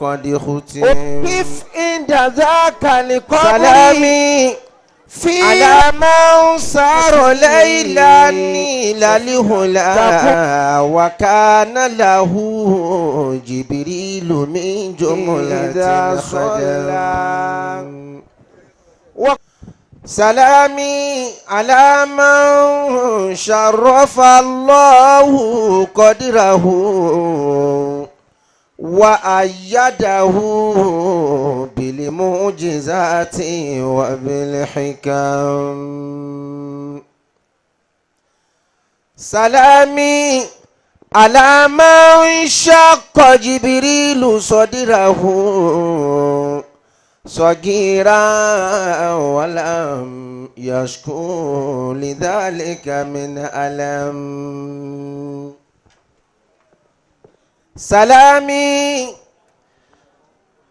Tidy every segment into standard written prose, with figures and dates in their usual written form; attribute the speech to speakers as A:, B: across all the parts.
A: قد ختم.
B: وقف عند ذاك القبر.
A: سلامي
B: في
A: على من صار ليلا إلى الهلا وكان له جبريل من جملة
B: إذا
A: الخدم.
B: صلى.
A: سلامي على من شرف الله قدره وأيده بالمعجزات وبالحكم. سلامي على من شق جبريل صدره صغيرا ولم يشكو لذلك من ألم. سلامي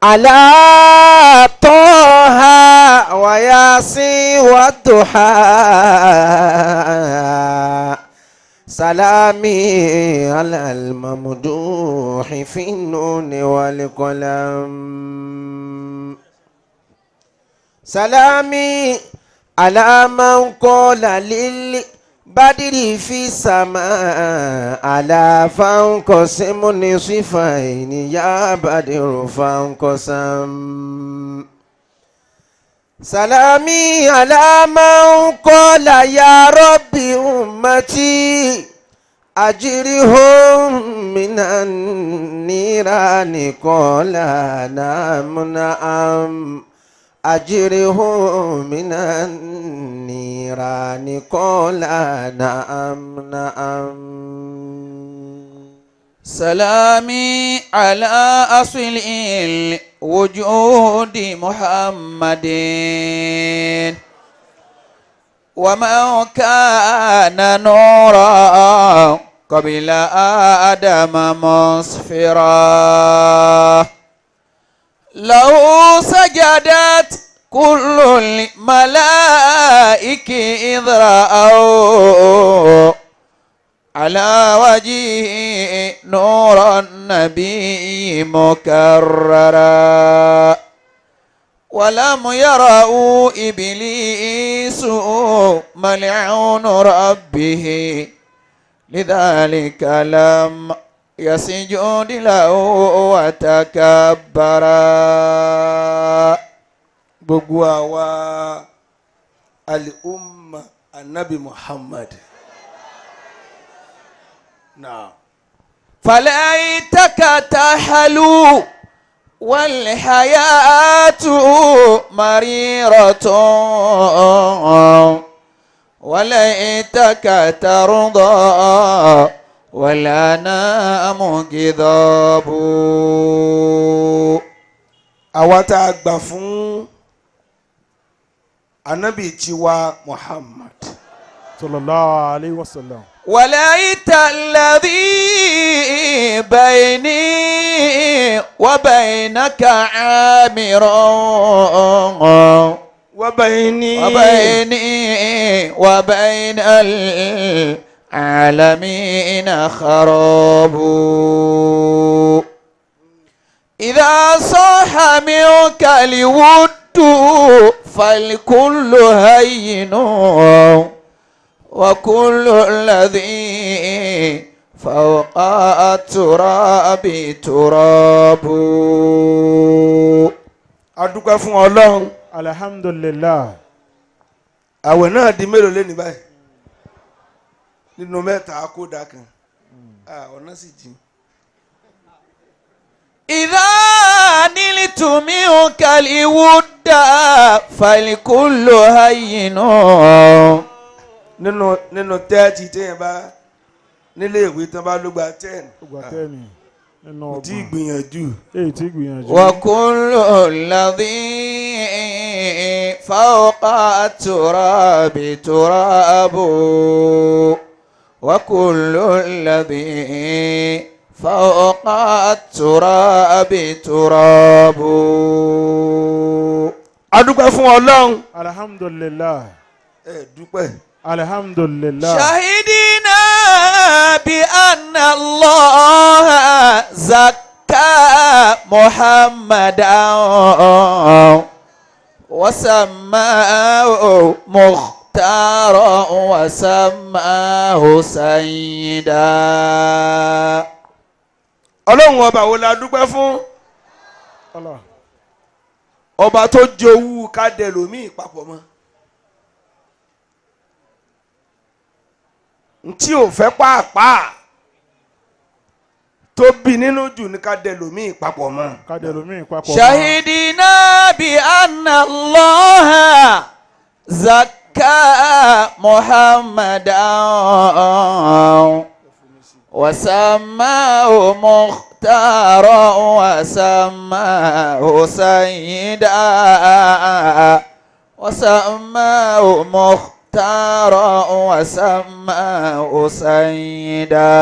A: على طه وياسين والضحى. سلامي على الممدوح في النون والقلم. سلامي على من قال للبدر في السماء ألا فانقسم نصفين يا بدر فانقسم. سلامي على من قال يا رب أمتي أجرهم من النيران قال نعم نعم أجرهم من النيران قال نعم نعم.
C: سلامي على أصل الوجود محمد ومن كان نورا قبل آدم مصفرا له سجدت كل الملائكة إذ رأوا على وجهه نور النبي مكررا ولم يروا إبليس ملعون ربه لذلك لم يسجد له وتكبرا.
D: Gbogbo àwa al-umma anabi Muhammad náà.
C: فليتك تحلو والحياة مريرة وليتك ترضى والأنام غضاب.
D: Àwa tá a gbà fún anabi tiwa Muhammad
E: sallallahu alayhi wa sallam.
C: وليت الذي بيني وبينك عامر
D: وبيني
C: وبيني وبين العالمين خراب. إذا صح منك الود فالكل هين وكل الذي فوق التراب تراب.
D: A dúpẹ́ fún Ọlọ́run.
E: Alhamdulillah.
D: Àwẹ̀ náà di mélòó lé ní báyìí nínú mẹ́ta kódà kan? Ah, ọ̀nà sì jìn.
C: إذا نلت منك الود فالكل هين.
D: Nínú 30 téèyàn bá nílé ìwé tán bá ló gba 10.
E: Ó gba 10 nínú
D: Kò tí ì
E: 30.
D: Gbìyànjú.
E: Èyí tí gbìyànjú.
C: وكل الذي فوق التراب تراب وكل الذي فوق التراب تراب.
D: A dúpẹ́ fún Ọlọ́run.
E: Alhamdulillah.
D: Ẹ dúpẹ́.
E: Alhamdulillah.
C: شهدنا بأن الله زكى. زكى محمدا وسماه مختارا وسماه سيدا.
D: Ọlọ́run ọba wo la dúpẹ́ fún?
E: Allah.
D: Ọba tó jowú kádẹ́lòmíì papọ̀ mọ́ ntí ò fẹ́ pàápàá tó bí nínú jù ní kádẹ́lòmíì papọ̀ mọ́.
E: Kádẹ́lòmíì papọ̀ mọ́.
C: شهدنا بأن الله زكى محمدا وسماه مختارا وسماه سيدا وسماه مختارا وسماه سيدا.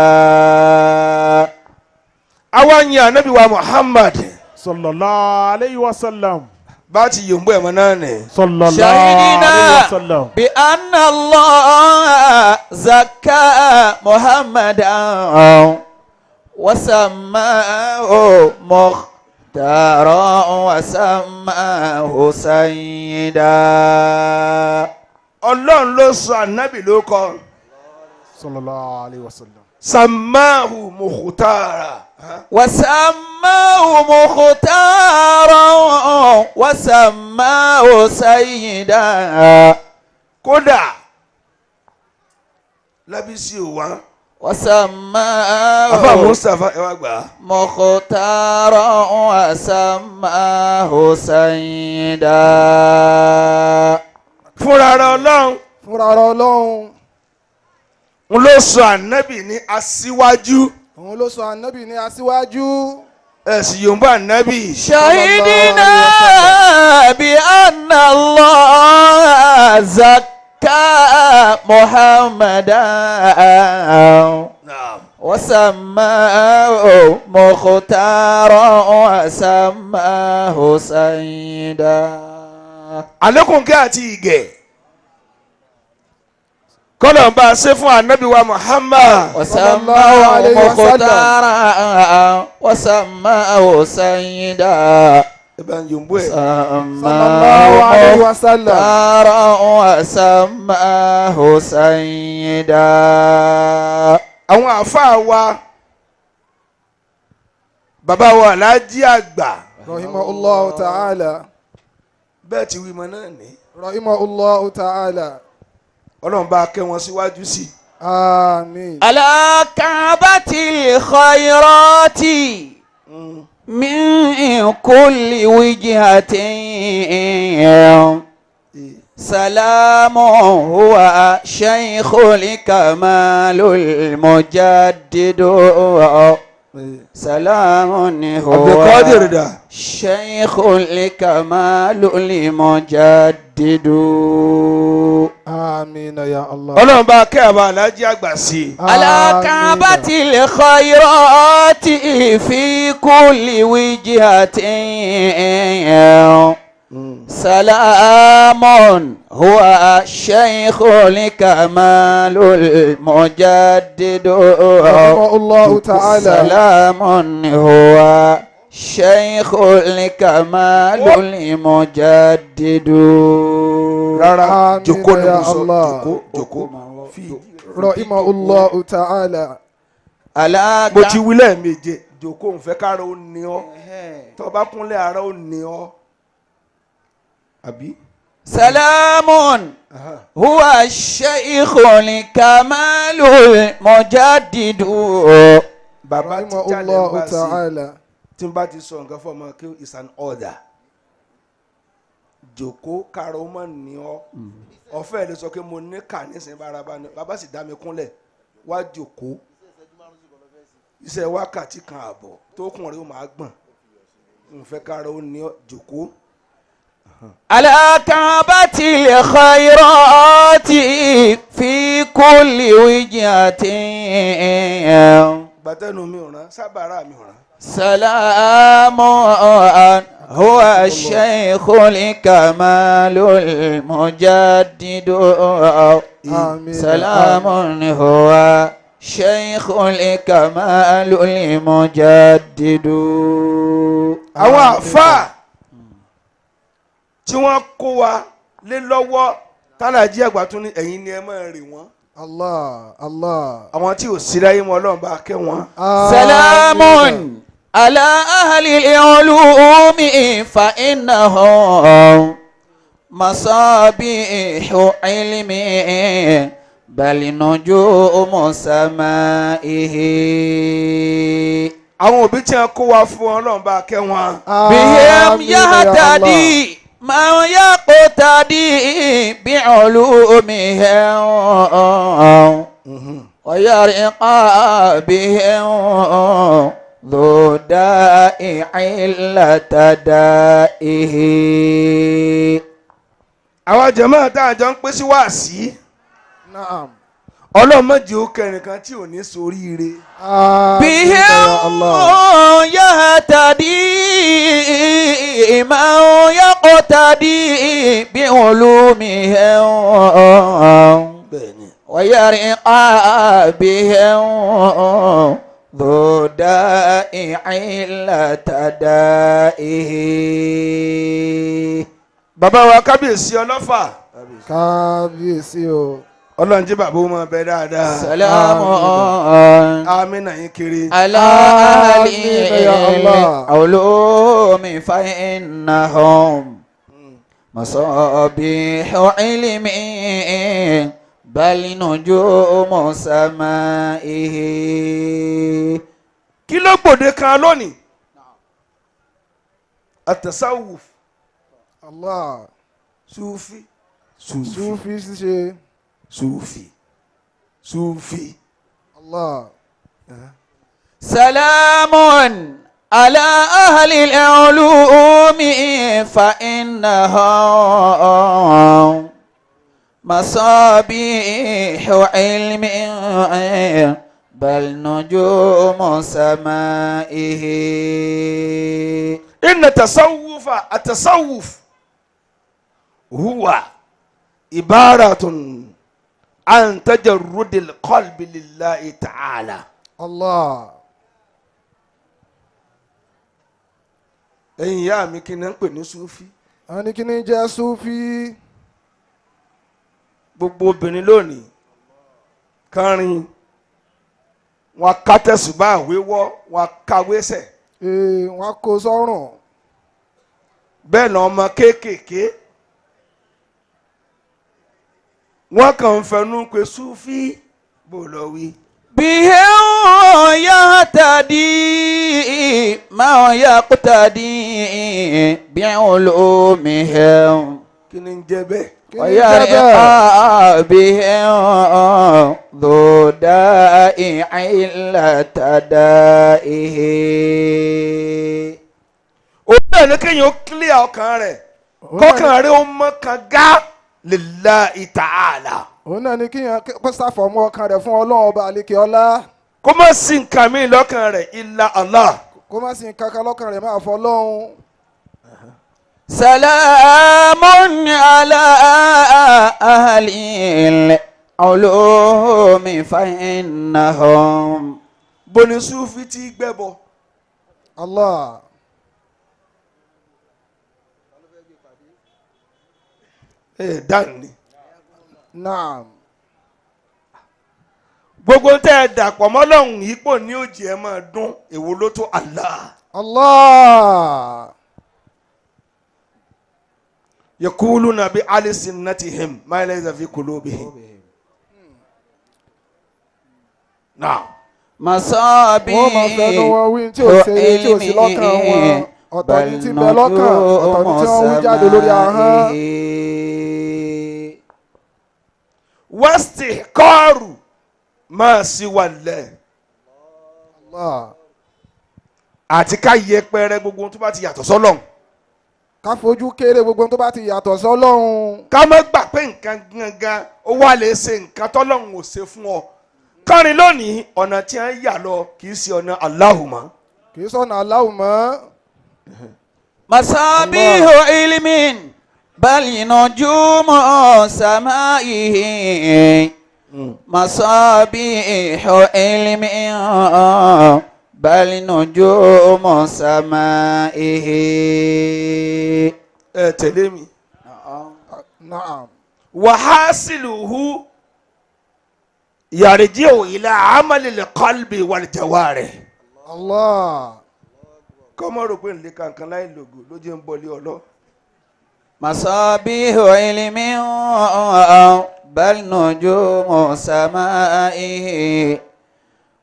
D: Àwa yin Ànábì wa Muhammad.
E: Sallallahu alayhi wa sallam.
D: Bá ti yòǹbó ẹ̀mọ́ náà nì.
E: Sallallahu alayhi
C: شهدنا
E: wa sallam.
C: بأن الله زكى محمدا وسماه مختارا وسماه سيدا.
D: Ọlọ́run ló sọ Ànábì ló kọ.
E: Sallallahu alayhi wa sallam.
D: Samahu mukhtara.
C: وسماه مختارا وسماه سيدا.
D: Kódà lábísí ò wá.
C: وسماه
D: Afa Mustapha ẹ wá gbà á.
C: مختارا وسماه سيدا.
D: Fúnra ara Ọlọ́run
F: Fúnra ara Ọlọ́run
D: ń ló sọ Ànábì ní aṣíwájú.
F: Òun ló sọ Ànábì ní aṣíwájú.
D: Ẹ sì yòǹbó Ànábì.
C: شهدنا بأن الله زكى محمدا
D: Naam.
C: وسماه مختارا وسماه سيدا.
D: Àlékún kẹ́ àti ìgẹ̀ kọ́lọ̀ ń bá a ṣe fún Ànábì wa Muhammad.
C: وسماه
F: عليه وسلم.
C: مختارا وسماه سيدا.
D: Ẹ bá ń yòǹbó ẹ̀.
F: Sallallahu alayhi wa sallam.
C: مختارا وسماه سيدا.
D: Àwọn àáfàá wa, bàbá wa Aláàjì Àgbà,
F: Rahimahullahu ta'ala.
D: bẹ́ẹ̀ ti wí mọ náà ní.
F: Rahimahullahu ta'ala.
D: Ọlọ́run bá kẹ́ wọn síwájú sí i.
F: Àmín.
C: على كعبة الخيرات من كل وجهة سلام هو شيخ الكمال المجدد سلام هو
D: Abdulkadir dà.
C: شيخ الكمال المجدد.
F: Àmín ya Allah.
D: Ọlọ́run bá kẹ́ àbá Aláàjì Àgbà sí i.
C: على كعبة الخيرات في كل وجهة سلام هو الشيخ الكمال المجدد.
F: Rahimahullahu ta'ala.
C: سلام هو شيخ الكمال المجدد.
D: Rárá,
F: Àmín
D: jòkó ni
F: ya
D: mo sọ.
F: Allah.
D: Jòkó, jòkó fi.
F: Rahimahullahu ta'ala.
C: على
D: Mo ti wí lẹ́ẹ̀méje, jòkó òun fẹ́ kára ó ní ọ́, tó bá kúnlẹ̀ ara ó ní ọ́ àbí.
C: سلام هو الشيخ الكمال المجدد.
D: Bàbá tíjà lè ń
F: Rahimahullahu
D: bá sí
F: ta'ala.
D: tí n bá ti sọ nǹkan fún ọmọ kí it's an order, jòkó kára ó mọ̀ ní ọ́. Ọ̀fẹ́ lè sọ pé mo ní kà nísìnyí bára bá ní bàbá sì dá mi kúnlẹ̀ wá jòkó, iṣẹ́ wákàtí kan àbọ̀ tó kùn rẹ̀ ó máa gbọ̀n n fẹ́ kára ó ní ọ́, jòkó.
C: على كعبة الخيرات في كل وجهة
D: Gbàtẹ́nu mi ò rán sábàárà mi ò rán.
C: سلام هو الشيخ الكمال المجدد.
F: Àmín.
C: سلام هو شيخ الكمال المجدد.
D: Àwọn àfáà tí wọ́n kó wa lé lọ́wọ́ tálàjí àgbà tún ní ẹ̀yin ni ẹ máa rè wọ́n.
F: Allah Allah.
D: Àwọn tí ò sí láyé mọ́, Ọlọ́run bá kẹ́ wọn.
C: سلام على أهل العلوم فإنهم مصابيح علم بل نجوم سمائه.
D: Àwọn òbí tí wọ́n kó wa fún, Ọlọ́run bá kẹ́ wọn.
C: بهم
F: Àmín ya Allah.
C: يهتدي من يقتدي بعلومهم ويرقى بهم ذو داء علة دائه.
D: Àwọn jàmáà tá a jọ ń pín sí wáàsí,
F: Naam.
D: Ọlọ́run má jẹ́ ó kẹrin tí ò ní soríire.
F: Àmín
C: بهم
F: ya Allah.
C: يهتدي من يقتدي بعلومهم
D: Bẹ́ẹ̀ni.
C: ويرقى بهم ذو داء علة دائه.
D: Bàbá wa kábíyèsí ọlọ́fà,
F: Kábíyèsí o.
D: Ọlọ́run jẹ́ bàbá ó máa bẹ dáadáa.
C: سلام
D: Amínà yín kiri.
C: على أهل
F: آمين يا الله.
C: العلوم فإنهم مصابيح علم بل نجوم سمائه.
D: Kí ló gbòde kan lónìí? Àtẹ̀sáwùf.
F: Allah.
D: Sufi, sufi,
F: Sufi ṣíṣe.
D: Sufi, sufi.
F: Allah.
C: سلام على أهل العلوم فإنهم مصابيح علم بل نجوم سمائه.
D: إن التصوف، التصوف هو عبارة عن تجرد القلب لله تعالى.
F: Allah.
D: Ẹ̀yin ìyá mi, kí ni ń pè ní sufi?
F: Wọ́n ní kí ni jẹ́ Sufi?
D: Gbogbo obìnrin lónìí kánrin wọn ká tẹ̀sùbá wéwọ́, wọn kàwé sẹ̀.
F: Ee, wọ́n kó sọ́rùn.
D: Bẹ́ẹ̀ náà ọmọ kéékèèké wọn kàn ń fẹnu pé sufi bó lọ wí.
C: بهم يهتدي من يقتدي بعلومهم
D: Kí ni ń jẹ́ bẹ́ẹ̀?
F: Kí ni jẹ́ bẹ́ẹ̀?
C: ويرقى بهم ذو داء علة دائه.
D: Òun náà ní kéèyàn ó clear ọkàn rẹ̀, kọ́kàn rẹ̀ ó mọ́ kan gá lillahi ta'ala.
F: Òun náà ní kíyàn kó ṣàfọ̀mọ́ ọkàn rẹ̀ fún Ọlọ́run ọba àlekè ọlá.
D: Kó má sí nǹkan míì lọ́kàn rẹ̀ illa Allah.
F: Kó má sì ń kankan lọ́kàn rẹ̀ máa fọ Ọlọ́run.
C: سلام على أهل العلوم فإنهم
D: Boni sufi ti gbẹ́bọ.
F: Allah.
D: Ẹ dáhùn ni.
F: Naam.
D: Gbogbo tẹ́ ẹ dàpọ̀ mọ́ Ọlọ́hun yìí pò ní òjì ẹ máa dún, èwo ló tó Allah?
F: Allah.
D: Yakuluna bi alsinatihim ma laysa fi qulubihim. Naam.
C: مصابيح
F: Wọ́n máa fẹnu wọn wí tí ò ṣe tí ò sí lọ́kàn wọn. Ọ̀tọ̀ ní tí ń bẹ lọ́kàn, ọ̀tọ̀ ní tí wọ́n wí jáde lórí ahọ́n.
D: Wastihqaru ma siwa Allah.
F: Allah.
D: Àti ká yẹpẹrẹ gbogbo ohun tó bá ti yàtọ̀ sọ́lọ́hun.
F: Ká fojú kéré gbogbo ohun tó bá ti yàtọ̀ sọ́lọ́run.
D: Ká má gbà pé nǹkan gangan ó wà lè ṣe nǹkan tọ́lọ́hun ò ṣe fún ọ. Kọrin lónìí, ọ̀nà tí wọ́n yà lọ kì í ṣe ọ̀nà Allahu mọ́.
F: Kì í sọ̀nà Allahu mọ́.
C: مصابيح علم بل نجوم سمائه. مصابيح علم بل نجوم سمائه.
D: Ẹ tẹ̀lé mi.
F: Naam.
D: Wàhásìlùhù yarji'u ila amali qalbi wal jawarih.
F: Allah.
D: Kọ́mọ́ rò pé nlé kankan láì lògò ló jẹ́ ń bọ́lé ọlọ́.
C: مصابيح علم بل نجوم سمائه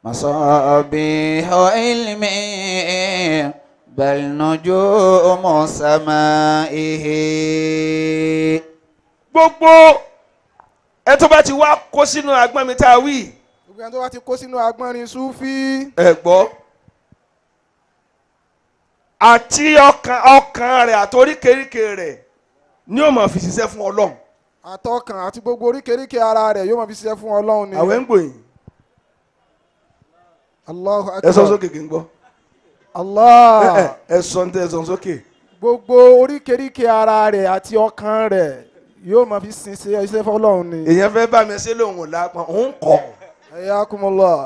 C: مصابيح علم بل نجوم سمائه.
D: Gbogbo ẹ tó bá ti wá kó sínú agbọ́n mi tá a wí.
F: Gbogbo ẹni tó bá ti kó sínú agbọ́nrin Súfí.
D: Ẹ gbọ́, àti ọkàn ọkàn rẹ̀ àti oríkèéríkèé rẹ̀ ni ó máa fi ṣiṣẹ́ fún Ọlọ́run.
F: Àtọkàn àti gbogbo oríkèéríkèé ara rẹ̀ yóò máa fi ṣiṣẹ́ fún Ọlọ́run ni.
D: Àwẹ̀ ń gbòyìn.
F: Allahu
D: Ẹ sọ
F: akbar.
D: sókè kí n gbọ́.
F: Allah.
D: Ẹ sọ ní tẹ ẹ sọ sókè.
F: Gbogbo oríkèéríkèé ara rẹ̀ àti ọkàn rẹ̀ yóò máa fi sin ṣe iṣẹ́ fọ́lọ́run ni.
D: Èèyàn fẹ́ bá mi ṣe lóun ò lápọn òun kọ̀.
F: Ayakumullah.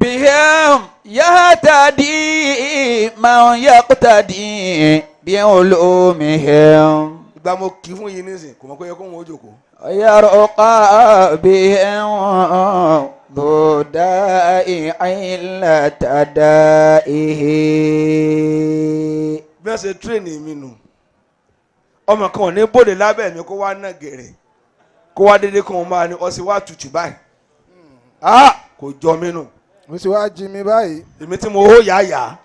C: بهم يهتدي من يقتدي بعلومهم.
D: Ìgbà mo kì í fún yín nísìn kò mọ̀ pé yẹ kó wọn ó jòkó.
C: يرقى بهم ذو داء علة دائه.
D: Bí wọ́n ṣe tírèènì mi nù, ọmọ kan ò ní bòde lábẹ́ mi kó wá ná gẹ̀rẹ̀ kó wá dédé kó wọn máa ní ọsẹ wá tutù báyìí, ah, kò jọ mí nù.
F: Mo sì wá jí mi báyìí.
D: Èmi tí mo hó yáyà.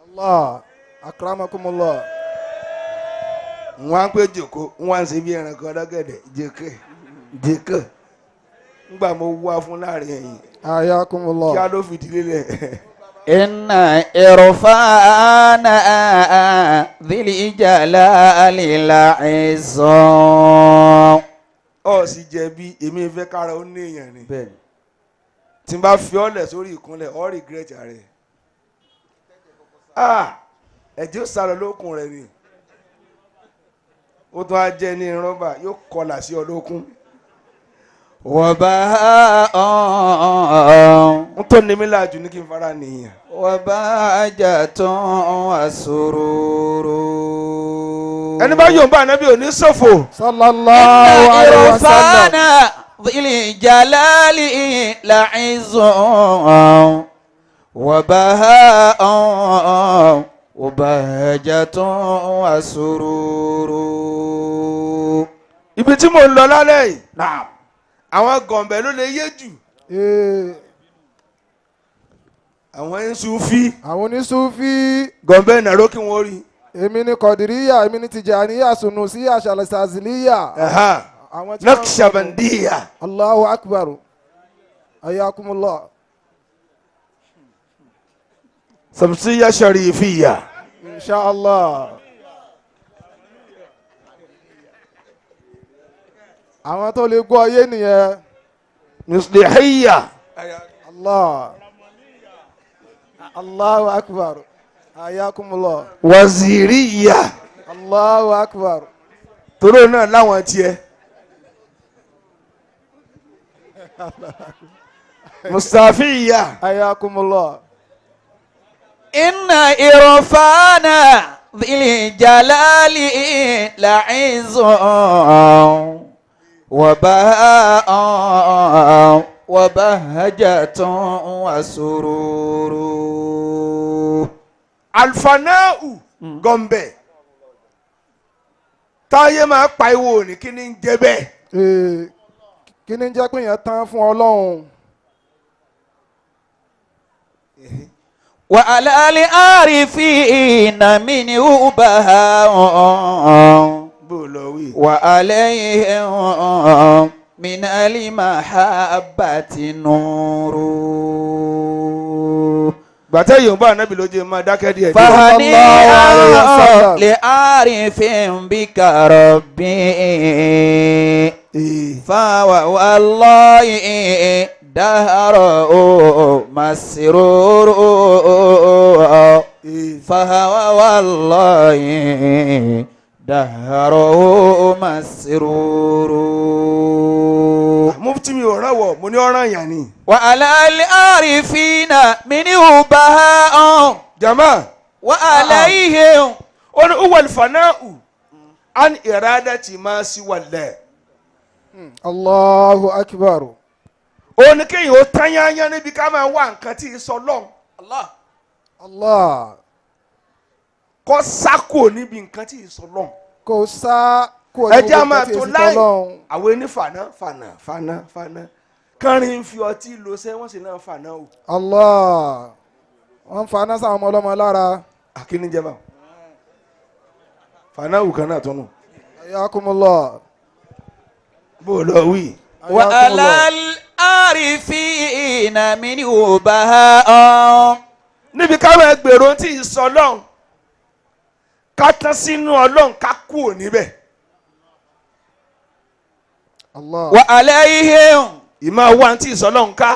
F: Allah. Akramakumullah.
D: Wọn á pé jòkó, wọn á ń ṣe bí ẹranko ọlọ́gẹ̀dẹ̀ jèkè jèkè ńgbà mo wá fún láàrin ẹ̀yìn kí á
F: Ayakumullah.
D: ló fìdí lélẹ̀.
C: إن إرفانا ذي الجلال العز.
D: Ọ sì jẹ̀bi, èmi fẹ́ kára ó ní èèyàn ni tí n bá fi ọ́ lẹ̀ sórí ìkúnlẹ̀ ọ́ regret rẹ̀, ah, ẹ̀jẹ̀ ó sálọ lókun rẹ̀ ni ó tún á jẹ́ ní rọ́bà yóò kọlà sí ọ lókun.
C: وبهاء
D: Ń tó ní mi láàjù ní kí n fara nìyẹn.
C: وبهجة وسرور.
D: Ẹni bá yóò bá ànábì òní ṣòfò.
F: Sallallahu alayhi wa sallam.
C: إرفانا ذي الجلال لعز وبهاء وبهجة وسرور.
D: Ibi tí mò ń lọ lálẹ́ yìí, àwọn gọ̀ǹbẹ̀ ló lè yé jù.
F: Ee,
D: Àwọn ń Sufi.
F: Àwọn onísúfí.
D: Gọ̀ǹbẹ̀ nàró kí wọ́n rí.
F: Èmi ni Kọ̀dìríyà, èmi ni Tìjàníyà, Sùnùsíyà, Ṣàlẹ̀sàzìlíyà. Àwọn tí wọ́n-
D: Naqshbandiyya.
F: Allahu akbar. Ayakumullah.
D: Samsiyya Sharifiyya.
F: Inshallah. Àwọn tó lè gbọ́ ayé nìyẹn.
D: Muslihiyya.
F: Allah. Allahu akbar. Ayakumullah.
D: Waziriyya.
F: Allahu akbar.
D: Toró náà láwọn tiẹ̀. Mustafiyya.
F: Ayakumullah.
C: إن إرفانا ذي الجلال لعز وبهاء وبهجة وسرور.
D: Alfana'u gọ̀ǹbẹ̀ táyé máa pariwo ní kí ni ń jẹ́ bẹ́ẹ̀.
F: Ee, kí ni jẹ́ pé yẹn tán fún Ọlọ́run?
C: وعلى العارفين منه بهاء
D: Bó o lọ wí.
C: وعليهم من المحبة نور.
D: Gbàtẹ́ yòó bá ànábì ló jẹ́ máa dákẹ́ díẹ̀ díẹ̀.
C: فهنيئا لعارف بك ربي
D: Ee.
C: فهو والله دهر مسرور.
D: Ee.
C: فهو والله دهره مسرور.
D: Mufti mi ò rànwọ̀, mo ní ọ̀ràn yàn ni.
C: وعلى العارفين منه بهاء.
D: Jama.
C: وعليهم.
D: Ó ní uwal fana'u an iradati ma siwa Allah.
F: Allahu akbar.
D: Ó ní kéèyàn ó tányányá níbi ká máa wá nǹkan tí ì sọ lọ́hùn.
C: Allah.
F: Allah.
D: Kọ́ sákò níbi nǹkan tí ì sọ lọ́hùn.
F: Kò sá kò
D: Ẹ
F: ní
D: jẹ́ á
F: gbogbo
D: máa
F: nǹkan tí
D: tó
F: èsì
D: láì
F: tọ́lọ́hún.
D: Àwọn ẹni fànà fànà fànà fànà kánrin ń fi ọtí lo sẹ́, wọ́n sì náà fànà o.
F: Allah, wọ́n ń faná sáwọn ọmọ ọlọ́mọ lára.
D: Àkíní jẹba fànà wù kan náà tó nù.
F: Ayakumullah.
D: Bó o lọ wí.
C: وعلى العارفين منه بهاء.
D: Níbi ká máa gbèrò tí ì sọ lọ́hùn, ká tán sínú ọlọ́hun, ká kú ò níbẹ̀.
F: Allah.
C: وعليهم
D: Ìmọ̀ wá tí ì sọ lọ́hùn ká.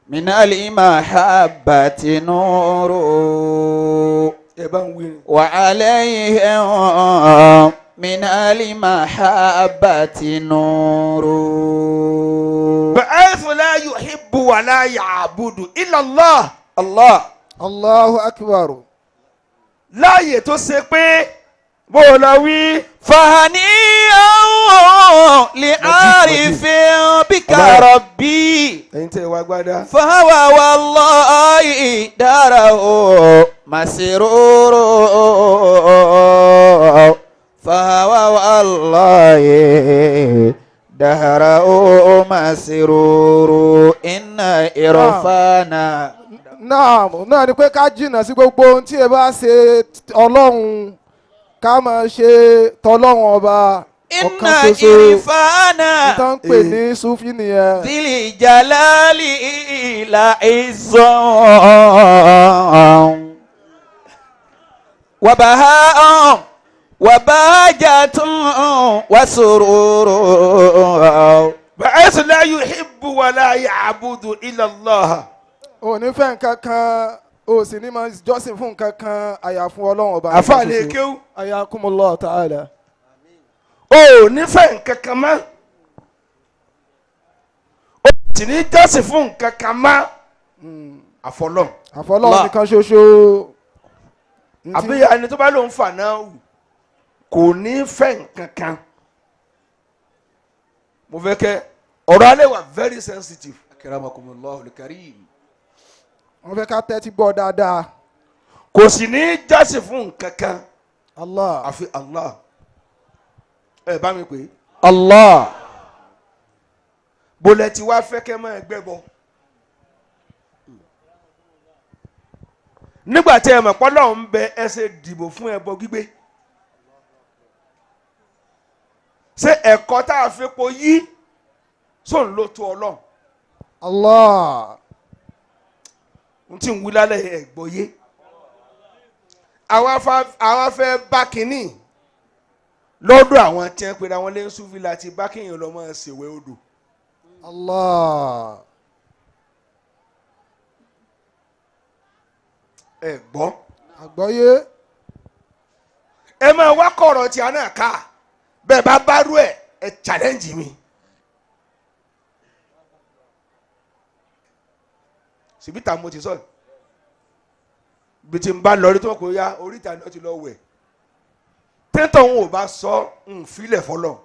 C: من المحبة نور.
D: Ẹ bá ń wí ni.
C: وعليهم من المحبة نور.
D: Ba'athu la yuhibbu wa la ya'budu illa Allah.
C: الله.
F: Allahu akbar.
D: Láàyè tó ṣe pé bó o lọ wí.
C: فهنيئا لعارف بك ربي.
D: Ẹ̀yin tẹ́ ẹ wá gbádá.
C: فهو والله داره مسرور، فهو والله دهره مسرور. إن إرفانا
F: Naam, náà ni pé ká jìnnà sí gbogbo ohun tí ẹ bá ṣe ọlọ́run, ká máa ṣe tọlọ́run ọba
C: إن
F: ọ̀kan ṣoṣo.
C: إرفانا
F: Ìtàn ń pè ní sufi nìyẹn.
C: ذي الجلال لعز وبهاء وبهجة وسرور.
D: Ba'athu la yuhibbu wa la ya'budu illa Allah.
F: O ní fẹ́ nǹkan kan, o sì ní máa jọ́sìn fún nǹkan kan àyàfún ọlọ́run ọba nìkan
D: Àfa lè
F: ṣoṣo.
D: kéwú.
F: Ayakumullah ta'ala.
D: O ò nífẹ̀ẹ́ nǹkan kan mọ́. O sì ní jọ́sìn fún nǹkan kan mọ́. Àfọlọ́n.
F: Àfọlọ́run
C: Allah.
F: nìkan ṣoṣo.
D: Àbí ẹni tó bá lóun fà náà wù kò ní fẹ́ nǹkan kan. Mo fẹ́ kẹ́ ọ̀rọ̀ alẹ́ wà very sensitive.
C: أكرمكم الله الكريم.
F: Wọ́n fẹ́ ká tẹ́tí gbọ́ dáadáa.
D: Kò sì ní jọ́sìn fún nǹkan kan
F: Allah.
D: àfi Allah. Ẹ bá mi pè é.
C: الله.
D: Bólẹ̀ tí wàá fẹ́ kẹ́ máa gbẹ́ bọ. Nígbà tí ẹ mọ̀ pọ́lọ́ ń bẹ, ẹ ṣe dìbò fún ẹbọ gbígbé. Ṣé ẹ̀kọ́ tá a fi po yí sóun ló tó ọlọ́run?
F: Allah.
D: N tí ń wí lálẹ́ ẹ̀ gbọ́yé. Àwa fẹ́ bá kínní lọ́dọ̀ àwọn tí wọ́n pera wọn lé ń súnfì láti bá kéèyàn lọ́ máa ṣèwé odò.
F: Allah.
D: Ẹ gbọ́.
F: Àgbọ́yé.
D: Ẹ máa wá kọ̀rọ̀ tí a náà ká bẹ́ẹ̀ bá bá rú ẹ̀, ẹ challenge mi. Síbítà mo ti sọ yìí, bí tí n bá lọ rí tó kò ya oríta ni ó ti lọ wẹ̀ tẹ́tọ̀ ń ò bá sọ ń filẹ̀ fọlọ́.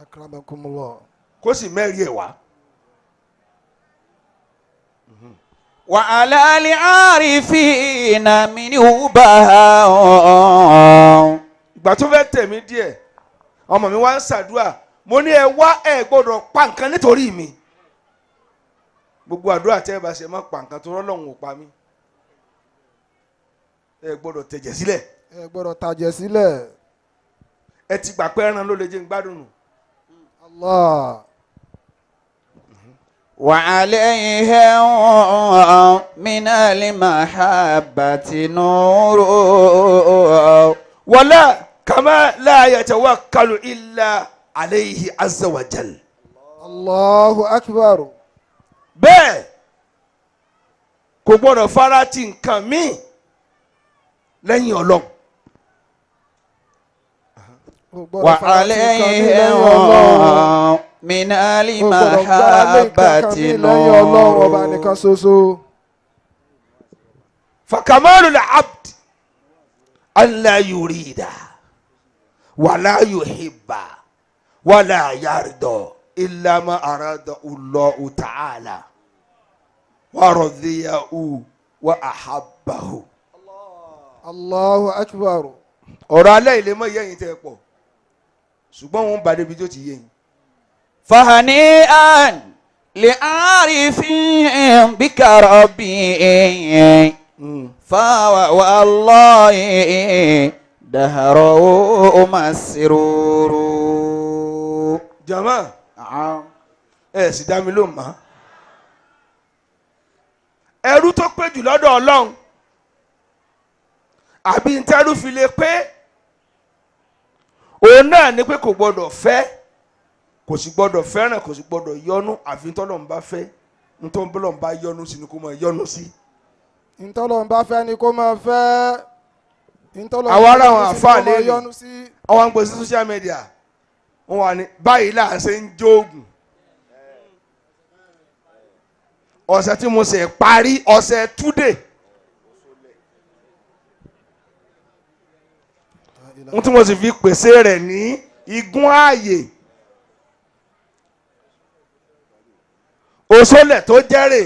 F: Akramakumullah.
D: Kó sì mẹ́rin ẹ̀ wá.
C: وعلى العارفين منه بهاء.
D: Ìgbà tó fẹ́ tẹ̀ mí díẹ̀, ọmọ mi wá ń ṣàdúrà. Mo ní ẹ wá, ẹ gbọ́dọ̀ pa nǹkan nítorí mi. Gbogbo àdúrà tẹ́ ẹ bá ṣe, má pa nǹkan tó rọ́lọ́hún ò pa mí. Ẹ gbọ́dọ̀ tẹ̀jẹ̀ sílẹ̀.
F: Ẹ gbọ́dọ̀ tàjẹ̀ sílẹ̀.
D: Ẹ ti gbà pé ẹran ló lè jẹ́ ń gbádùn nù.
F: Allah.
C: وعليهم من المحبة نور.
D: Wala kama la yatawakkalu illa alayhi azza wa jal.
F: Allahu akbar.
D: Bẹ́ẹ̀ kò gbọ́dọ̀ fara ti nǹkan míì lẹ́yìn Ọlọ́run.
F: O gbọ́dọ̀ fara ti nǹkan mí lẹ́yìn Ọlọ́run.
C: وعليهم من
F: O gbọ́dọ̀ gbára lé nǹkan kan
C: المحبة
F: mí lẹ́yìn Ọlọ́run ọba
C: نور
F: nìkan ṣoṣo.
D: فكمال العبد ألا يريد ولا يحب ولا يرضى إلا ما أراد الله تعالى ورضيه وأحبه.
F: Allahu akbar.
D: Ọ̀rọ̀ alẹ́ ilé mọ́ yẹ́yìn tẹ́ pọ̀, ṣùgbọ́n wọn bá débi tó ti yẹ́yìn.
C: فهنيئا لعارفين بك ربي فهو والله دهره مسرور.
D: Jama, ẹ sì dá mi lóhùn mọ́. Ẹrú tó pé jù lọ́dọ̀ Ọlọ́run, àbí ntẹ́rú fi lè pé òun náà ni pé kò gbọ́dọ̀ fẹ́, kò sì gbọ́dọ̀ fẹ́ràn, kò sì gbọ́dọ̀ yọnu àfi ntọ́lọ́run bá fẹ́. Ntọ́lọ́run bá yọnu sí ni kó máa yọnu sí.
F: Ntọ́lọ́run bá fẹ́ ni kó máa fẹ́. Ntọ́lọ́run
D: Àwa ará
F: bá
D: àwọn
F: yọ́nú sí ni
D: àfáà
F: kó máa
D: lẹ́nu.
F: yọ́nú sí.
D: Àwọn ń gbé sí social media, wọn wà ní báyìí là ń ṣe ń jóògùn. Ọ̀sẹ̀ tí mo ṣe parí, ọ̀sẹ̀ túdè, n tí mo sì fi pèsè rẹ̀ ní igun ààyè òṣòlẹ̀ tó jẹ́rè.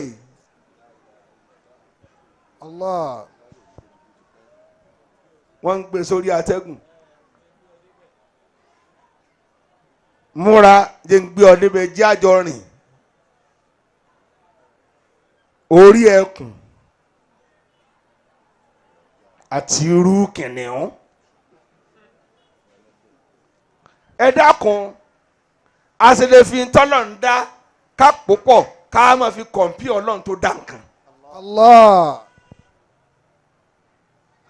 F: Allah.
D: Wọ́n ń gbé sórí atẹ́gùn. Múra jẹ́ ń gbé ọ débẹ̀, jẹ́ àjọ rìn orí ẹkùn àti irú kìnìún. Ẹ dákun, a sì lè fi tọ́lọ̀ ń dá ká púpọ̀ ká máa fi kọ̀m̀pí Ọlọ́run tó dá nǹkan.
F: Allah.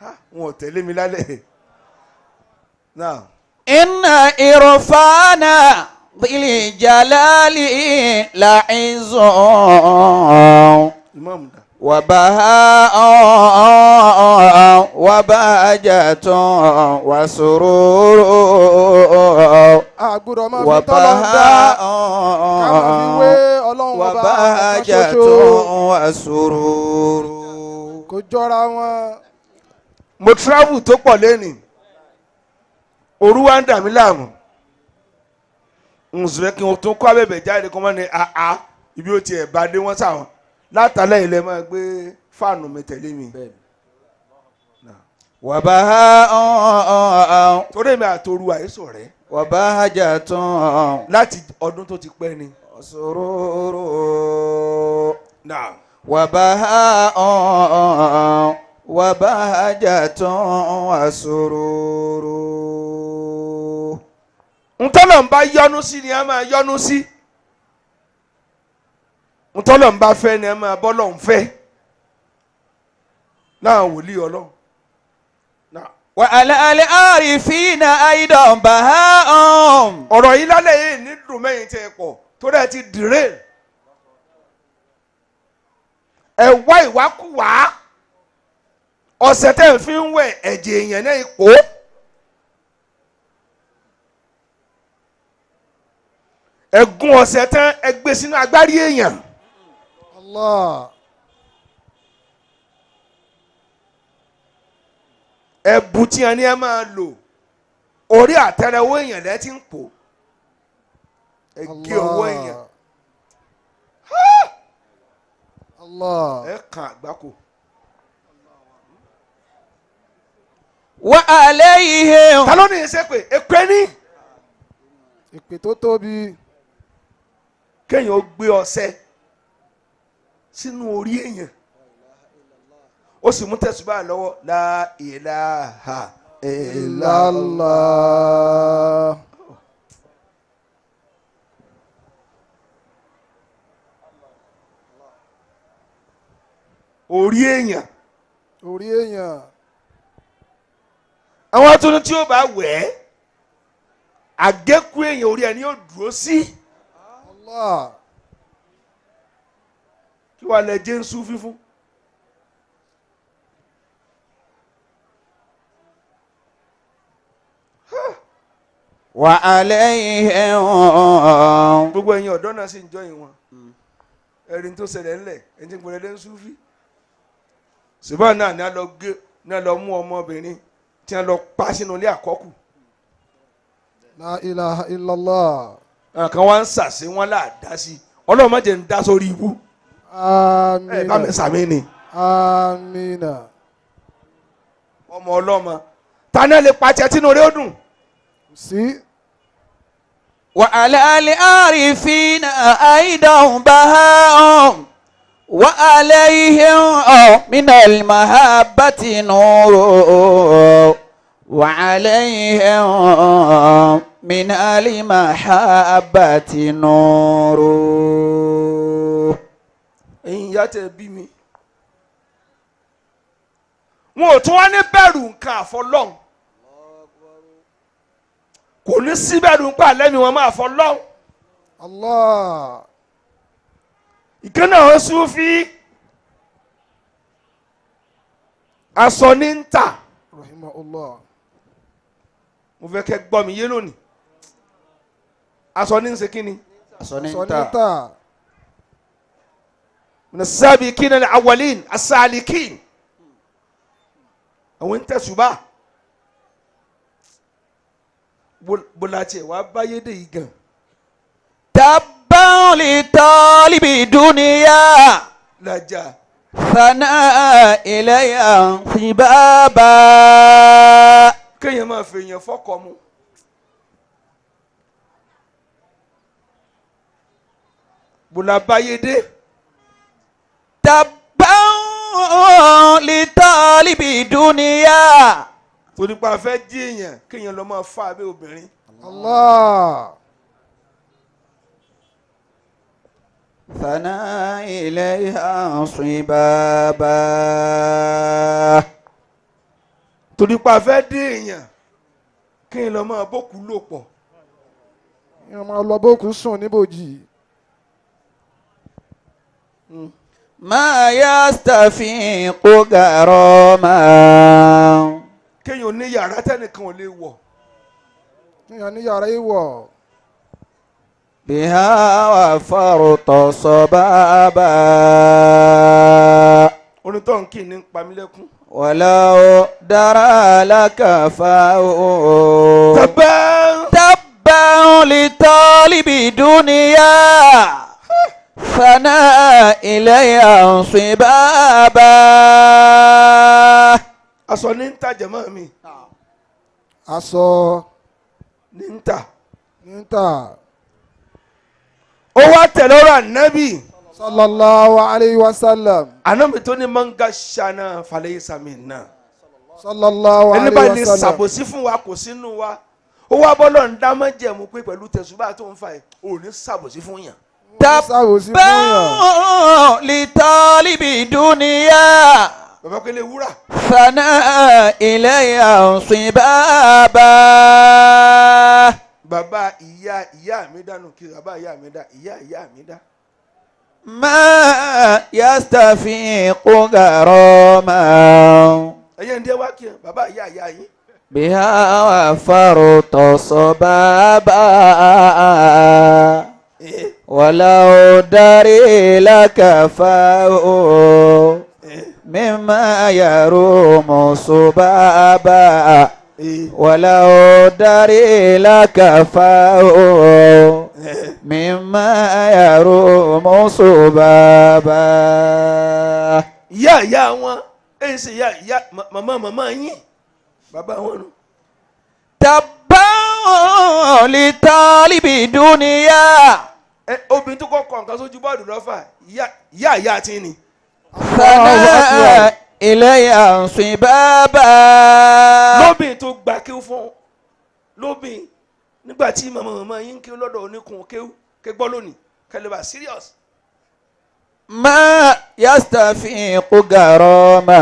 D: Ha, wọn ò tẹ̀lé mi lálẹ́ náà.
C: إن إرفانا بالجلال لعز
D: Imam da.
C: وبهاء وبهجة وسرور.
F: A gbọ́dọ̀ máa fi tọ́lọ́run dá
C: وبهاء
F: ká máa fi wé Ọlọ́run ọba kan
C: وبهجة
F: ṣoṣo.
C: وسرور.
F: Kò jọra wọn.
D: Mo travel tó pọ̀ lẹ́nìí, òru wa ń dà mí láàmú, nsúlẹ̀ kí n tún kọ́ abẹ́bẹ̀ jáde kọ́ mọ́ ni àá ibi ó tiẹ̀ bá dé wọ́n sáwọn látàlẹ́ ilẹ̀ máa gbé fáànù mi tẹ̀lé mi.
C: وبهاء
D: Torí èmi àtòru àìsàn rẹ̀
C: وبهجة
D: láti ọdún tó ti pẹ́ ni.
C: وسرور.
D: Now,
C: وبهاء وبهجة وسرور.
D: Ntọ́lọ̀ ń bá yọ́nú sí ni a máa yọ́nú sí, ntọ́lọ̀ ń bá fẹ́ ni a máa bọ́lọ̀ ń fẹ́ láwọn wòlíì Ọlọ́run. Now,
C: وعلى العارفين أيضا بهاء.
D: Ọ̀rọ̀ yìí lálẹ́ yìí ní dùn mẹ́yìn tẹ́ ẹ pọ̀ tó dẹ̀ ti dìré ẹ wá ìwákùwá ọ̀sẹ̀ tẹ́ ẹ fi ń wẹ̀ ẹ̀jẹ̀ èèyàn náà ipò ẹ gún ọ̀sẹ̀ tán, ẹ gbé sínú agbárí èèyàn.
F: Allah.
D: Ẹ̀bù tí a ní ẹ máa lò, orí àtẹ́lẹwọ́ èèyàn lẹ́ ti ń pò, ẹ gé ọwọ́ èèyàn.
F: Allah.
D: Ẹ kàn àgbákò.
C: وعليهم
D: Ta ló ní í ṣe pé èpè ní.
F: Ìpè tó tóbi.
D: Kéèyàn ó gbé ọṣẹ sínú orí èèyàn, ó sì mú tẹ̀sùbá lọ́wọ́, la ilaha illallah.
F: Illallah.
D: Orí èèyàn.
F: Orí èèyàn.
D: Àwọn atúnú tí ó bá wẹ̀ ẹ́, àgékù èèyàn orí ẹni yóò dúró sí.
F: Allah.
D: Kí wàá lẹ jẹ́ ń sú fífún.
C: وعليهم
D: Gbogbo ẹ̀yin ọ̀dọ́ náà sì ń jọyìn wọn. Ẹ̀rín tó ṣẹlẹ̀ ńlẹ̀ ẹ̀yin tí ń pèrè lé ń súfì. Ṣùgbọ́n náà ni a lọ gé ní a lọ mú ọmọbìnrin tí a lọ pa sínú ilé àkọ́kù.
F: La ilaha illallah.
D: Àwọn kan wá ń sàṣe wọn láàdá sí i. Ọlọ́run má jẹ́ ń dá sórí ibú. Ẹ bá mi
F: Amina.
D: sàmì ni.
F: Amina.
D: Ọmọ ọlọ́mọ. Ta náà lè pa tiẹ̀ tínú rẹ̀ ó dùn.
F: Sí.
C: وعلى العارفين أيضا بهاء وعليهم من المحبة نور وعليهم من المحبة نور.
D: Ẹ̀yin ìyá tẹ bí mi. Wọn ò tún wá ní bẹ̀rù nǹkan àfọlọ́hún. Kò ní sí bẹ̀rù nǹkan àlẹ́ mi wọn máa fọlọ́hún.
F: Allah.
D: Ìkànnì àwọn Súfí aṣọ ní ń tà.
F: Rahimahullah.
D: Mo fẹ́ kẹ́ gbọ́ mi yé lónìí. Aṣọ ní ń ṣe kí ni?
F: Sọ̀nìtà.
D: Nasabikin al-awwalin asalikin. Àwọn ń tẹ̀sùbà. Bọ́lá tiẹ̀ wá báyé dé yìí gan.
C: تبا لطالب دنيا
D: Lajà.
C: ثناء إلي انصبابا.
D: Kéèyàn máa fèèyàn fọ́kọ mu. Bọ́lá báyé dé.
C: تبا لطالب دنيا.
D: Torí pa fẹ́ jí èèyàn kéèyàn lọ máa fa abẹ́ obìnrin.
F: Allah.
C: ثناء إليها انصبابا.
D: Torí pa fẹ́ dé èèyàn kéèyàn lọ máa bókú lò pọ̀.
F: Ìyẹn máa lọ bókun sùn níbòjì.
C: ما يستفيق غراما.
D: Kéèyàn ní yàrá tẹ́nìkan ò lè wọ̀.
F: Ìyẹn ní yàrá ìwọ̀.
C: بها وفرط صبابا.
D: Onítọ̀hún kì í ní pamílẹ́kún.
C: ولو درى لك فاو.
D: Tẹ̀bẹ́.
C: تبا لطالب دنيا ثناء إلي انصبابا.
D: Aṣọ ní ń tà jẹ̀mọ́ mi.
F: Aṣọ
D: Ní ń tà.
F: níta.
D: Ó wá tẹ̀lé ọ̀rọ̀ ànábì.
F: Sallallahu alayhi wa sallam.
D: Ànábì tó ní mọ́ngà ṣáná falẹ̀ sàmì náà.
F: Sallallahu
D: Ẹni bá
F: alayhi
D: lè
F: wa sallam.
D: ṣàbòsí fún wa kò sínú wa. Ó wá bọ́lọ̀ ń dá mọ́jẹ̀mú pé pẹ̀lú tẹ̀sùbá tó ń fa ẹ̀ ò ní ṣàbòsí fún yàn.
F: Sáwòsí fún yàn.
C: تبا لطالب دنيا
D: Bàbá pélé wúrà.
C: ثناء إلي انصبابا.
D: Bàbá ìyá ìyá mi dànù kí bàbá ìyá mi dá ìyá ìyá mi dá.
C: ما يستفيق غراما.
D: Ẹyẹ ń dé wá kí ẹ bàbá ìyá ìyá yín.
C: بها وفرط صبابا. ولو دري لكفاه مما يروم صبابا. ولو دري لكفاه مما يروم صبابا.
D: Ìyá ìyá wọn èyí sì ìyá ìyá màmá màmá yín bàbá wọn nù.
C: تبا لطالب دنيا.
D: Ẹ obìnrin tó kọ́ kọ̀ nǹkan sójú bọ́ọ̀dù lọ́fà ìyá ìyá ìyá tí ni.
C: ثناء إلي انصبابا.
D: Lóbìn tó gba kéwú fún lóbìn nígbà tí màmá màmá yín ń kéwú lọ́dọ̀ oníkun kéwú ké gbọ́ lónìí kẹlẹ́ bá serious.
C: ما يستفيق غراما.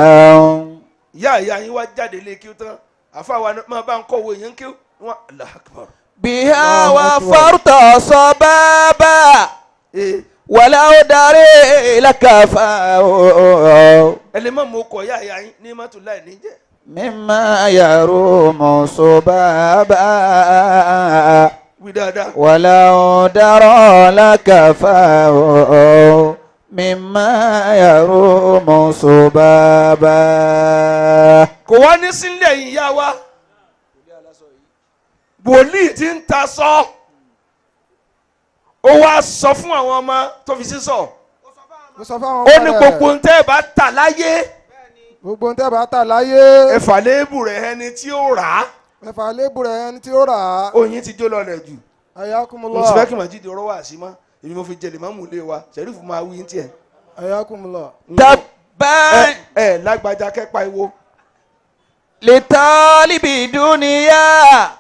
D: Ìyá ìyá yín wá jáde lé kéwú tán àfa wa máa bá ń kọ́ wo èèyàn kéwú wọn Allahu Akbar.
C: بها وفرت صبابا. ولو دري لكفاه.
D: Ẹ lè má mú ọkọ̀ ìyá ìyá yín ní mọ́tò láì ní jẹ́.
C: مما يروم صبابا
D: Wí dáadáa.
C: ولو درى لكفاه مما يروم صبابا.
D: Kò wá ní sílẹ̀ yìí yá wa, wòlíì tí ń ta sọ, ó wá sọ fún àwọn ọmọ tó fi sísọ.
F: Mo sọ fáwọn
D: Ó
F: ọmọ
D: ní
F: rẹ̀,
D: gbogbo ń tẹ́ ẹ bá tà láyé,
F: gbogbo ń tẹ́ bá tà láyé,
D: ẹ̀fà léèbù rẹ̀ ẹni tí ó rà á.
F: Ẹ̀fà lébù rẹ̀ ẹni tí ó rà á.
D: Oyin ti jó lọlẹ̀ jù.
F: Ayakumullah.
D: Mo sì fẹ́ kí màjídìí ọ̀rọ̀ wà sí mọ́, èmi mo fi jẹlẹ̀ mọ́mú lé wa, sẹ̀rífù máa wí ní tiẹ̀.
F: Ayakumullah.
C: تبا
D: Ẹ ẹ lágbájá kẹ́pa ìwo.
C: لطالب دنيا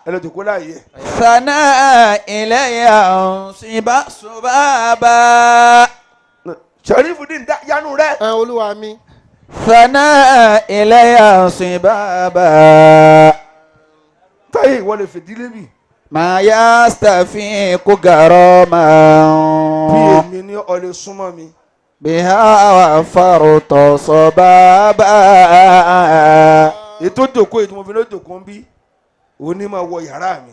D: Ẹ lọ jòkó láàyè ẹ.
C: ثناء إلي صبابا.
D: Sẹ̀rífù dín yanu rẹ.
A: Ẹ olúwa mi.
C: ثناء إلي صبابا.
D: Táyé, ìwọ lè fìdí lébi.
C: ما يستفيق غراما.
D: Bí èmi ní ọ lè súnmọ́ mi.
C: بها وفرط صبابا.
D: Ètò jòkó, ètò mo fi ló jòkó ń bí, òun ní máa wọ yàrá mi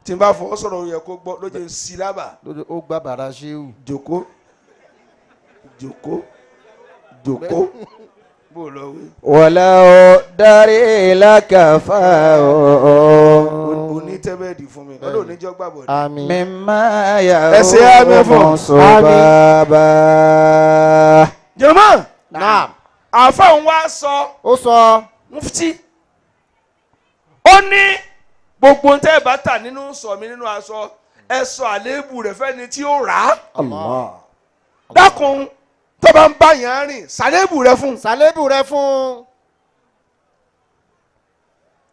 D: tí n bá fọ sọ̀rọ̀ yẹ kó gbọ́ ló jẹ́ sí lábà.
A: Ó gba bàrà ṣéwù.
D: Jòkó, jòkó, jòkó, bó lọ wí.
C: ولو دري لكفاه.
D: Òní tẹ́bẹ̀ẹ́dì fún mi, ọlọ́run níjọ́ gbàbọ̀ ni.
A: Àmín.
C: مما
D: Ẹ ṣe àmín fún.
C: يروم صبابا.
D: Jọ̀mọ́.
A: Naam.
D: Àáfàá òun wá sọ.
A: Ó sọ.
D: Mufti, ó ní gbogbo ohun tẹ́ ẹ bá tà nínú sọ mi nínú aṣọ, ẹ sọ àléébù rẹ̀ fẹ́ni tí ó rà á.
C: الله.
D: Dákun, tó bá ń bá yàn rìn, sàléébù rẹ̀ fún un.
A: Sàlébù rẹ fún.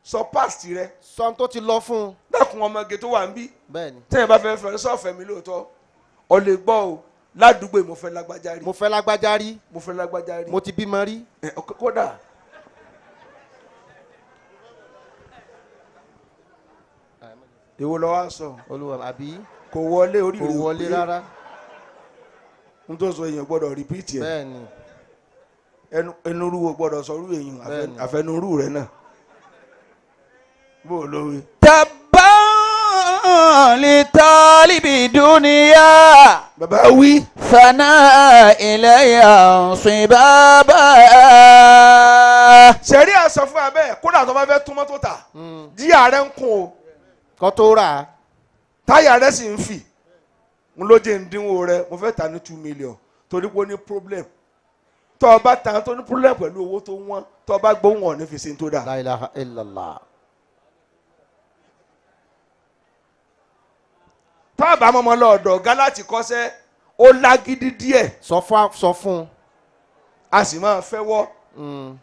D: Sọ past rẹ̀.
A: Sọ tó ti lọ fún.
D: Dákun, ọmọge tó wà ń bí,
A: Bẹ́ẹ̀ni.
D: tẹ́ ẹ bá fẹ́ fẹ́ sọ̀fẹ́ mi lóòótọ́, ọ lè gbọ́ o, ládùúgbò yìí, mo fẹ́ lágbájá rí.
A: Mo fẹ́ lágbájá rí.
D: Mo fẹ́ lágbájá rí.
A: Mo ti bímọ rí.
D: Ẹ, kódà èwo lọ wá sọ?
A: Olúwa àbí.
D: Kò wọlé orí
A: Kò
D: rẹ̀ ò
A: wọlé
D: pé.
A: rárá.
D: N tó sọ, èèyàn gbọ́dọ̀ rìpíìtì ẹ̀.
A: Bẹ́ẹ̀ni.
D: Ẹnu ẹnurú wo gbọ́dọ̀ sọ irú èèyàn
A: Bẹ́ẹ̀ni.
D: àfẹnurú rẹ̀ náà bó o lówe.
C: تبا لطالب دنيا
D: Bàbá wí.
C: ثناء إلي صبابا.
D: Sẹ̀rí àsọ fún abẹ́, kódà tó bá fẹ́ tún mọ́tò tà, jíà rẹ̀ ń kún o.
A: Kọ́ tó rà á.
D: Táyà rẹ̀ sì ń fì, n ló jẹ́ ìdínwó rẹ̀. Mo fẹ́ ta ní 2 million torí pé ó ní problem. Tó o bá ta tó ní problem pẹ̀lú owó tó wọ́n, tó o bá gbóhùn ọ̀ ní fi ṣe tó dáa.
A: La ilaha illallah.
D: Tó o bá mọ́mọ́ lọ́ọ̀dọ̀ ọ̀gá láti kọ́sẹ́, ó lágídí díẹ̀.
A: Sọ fún, sọ fún.
D: A sì máa fẹ́ wọ́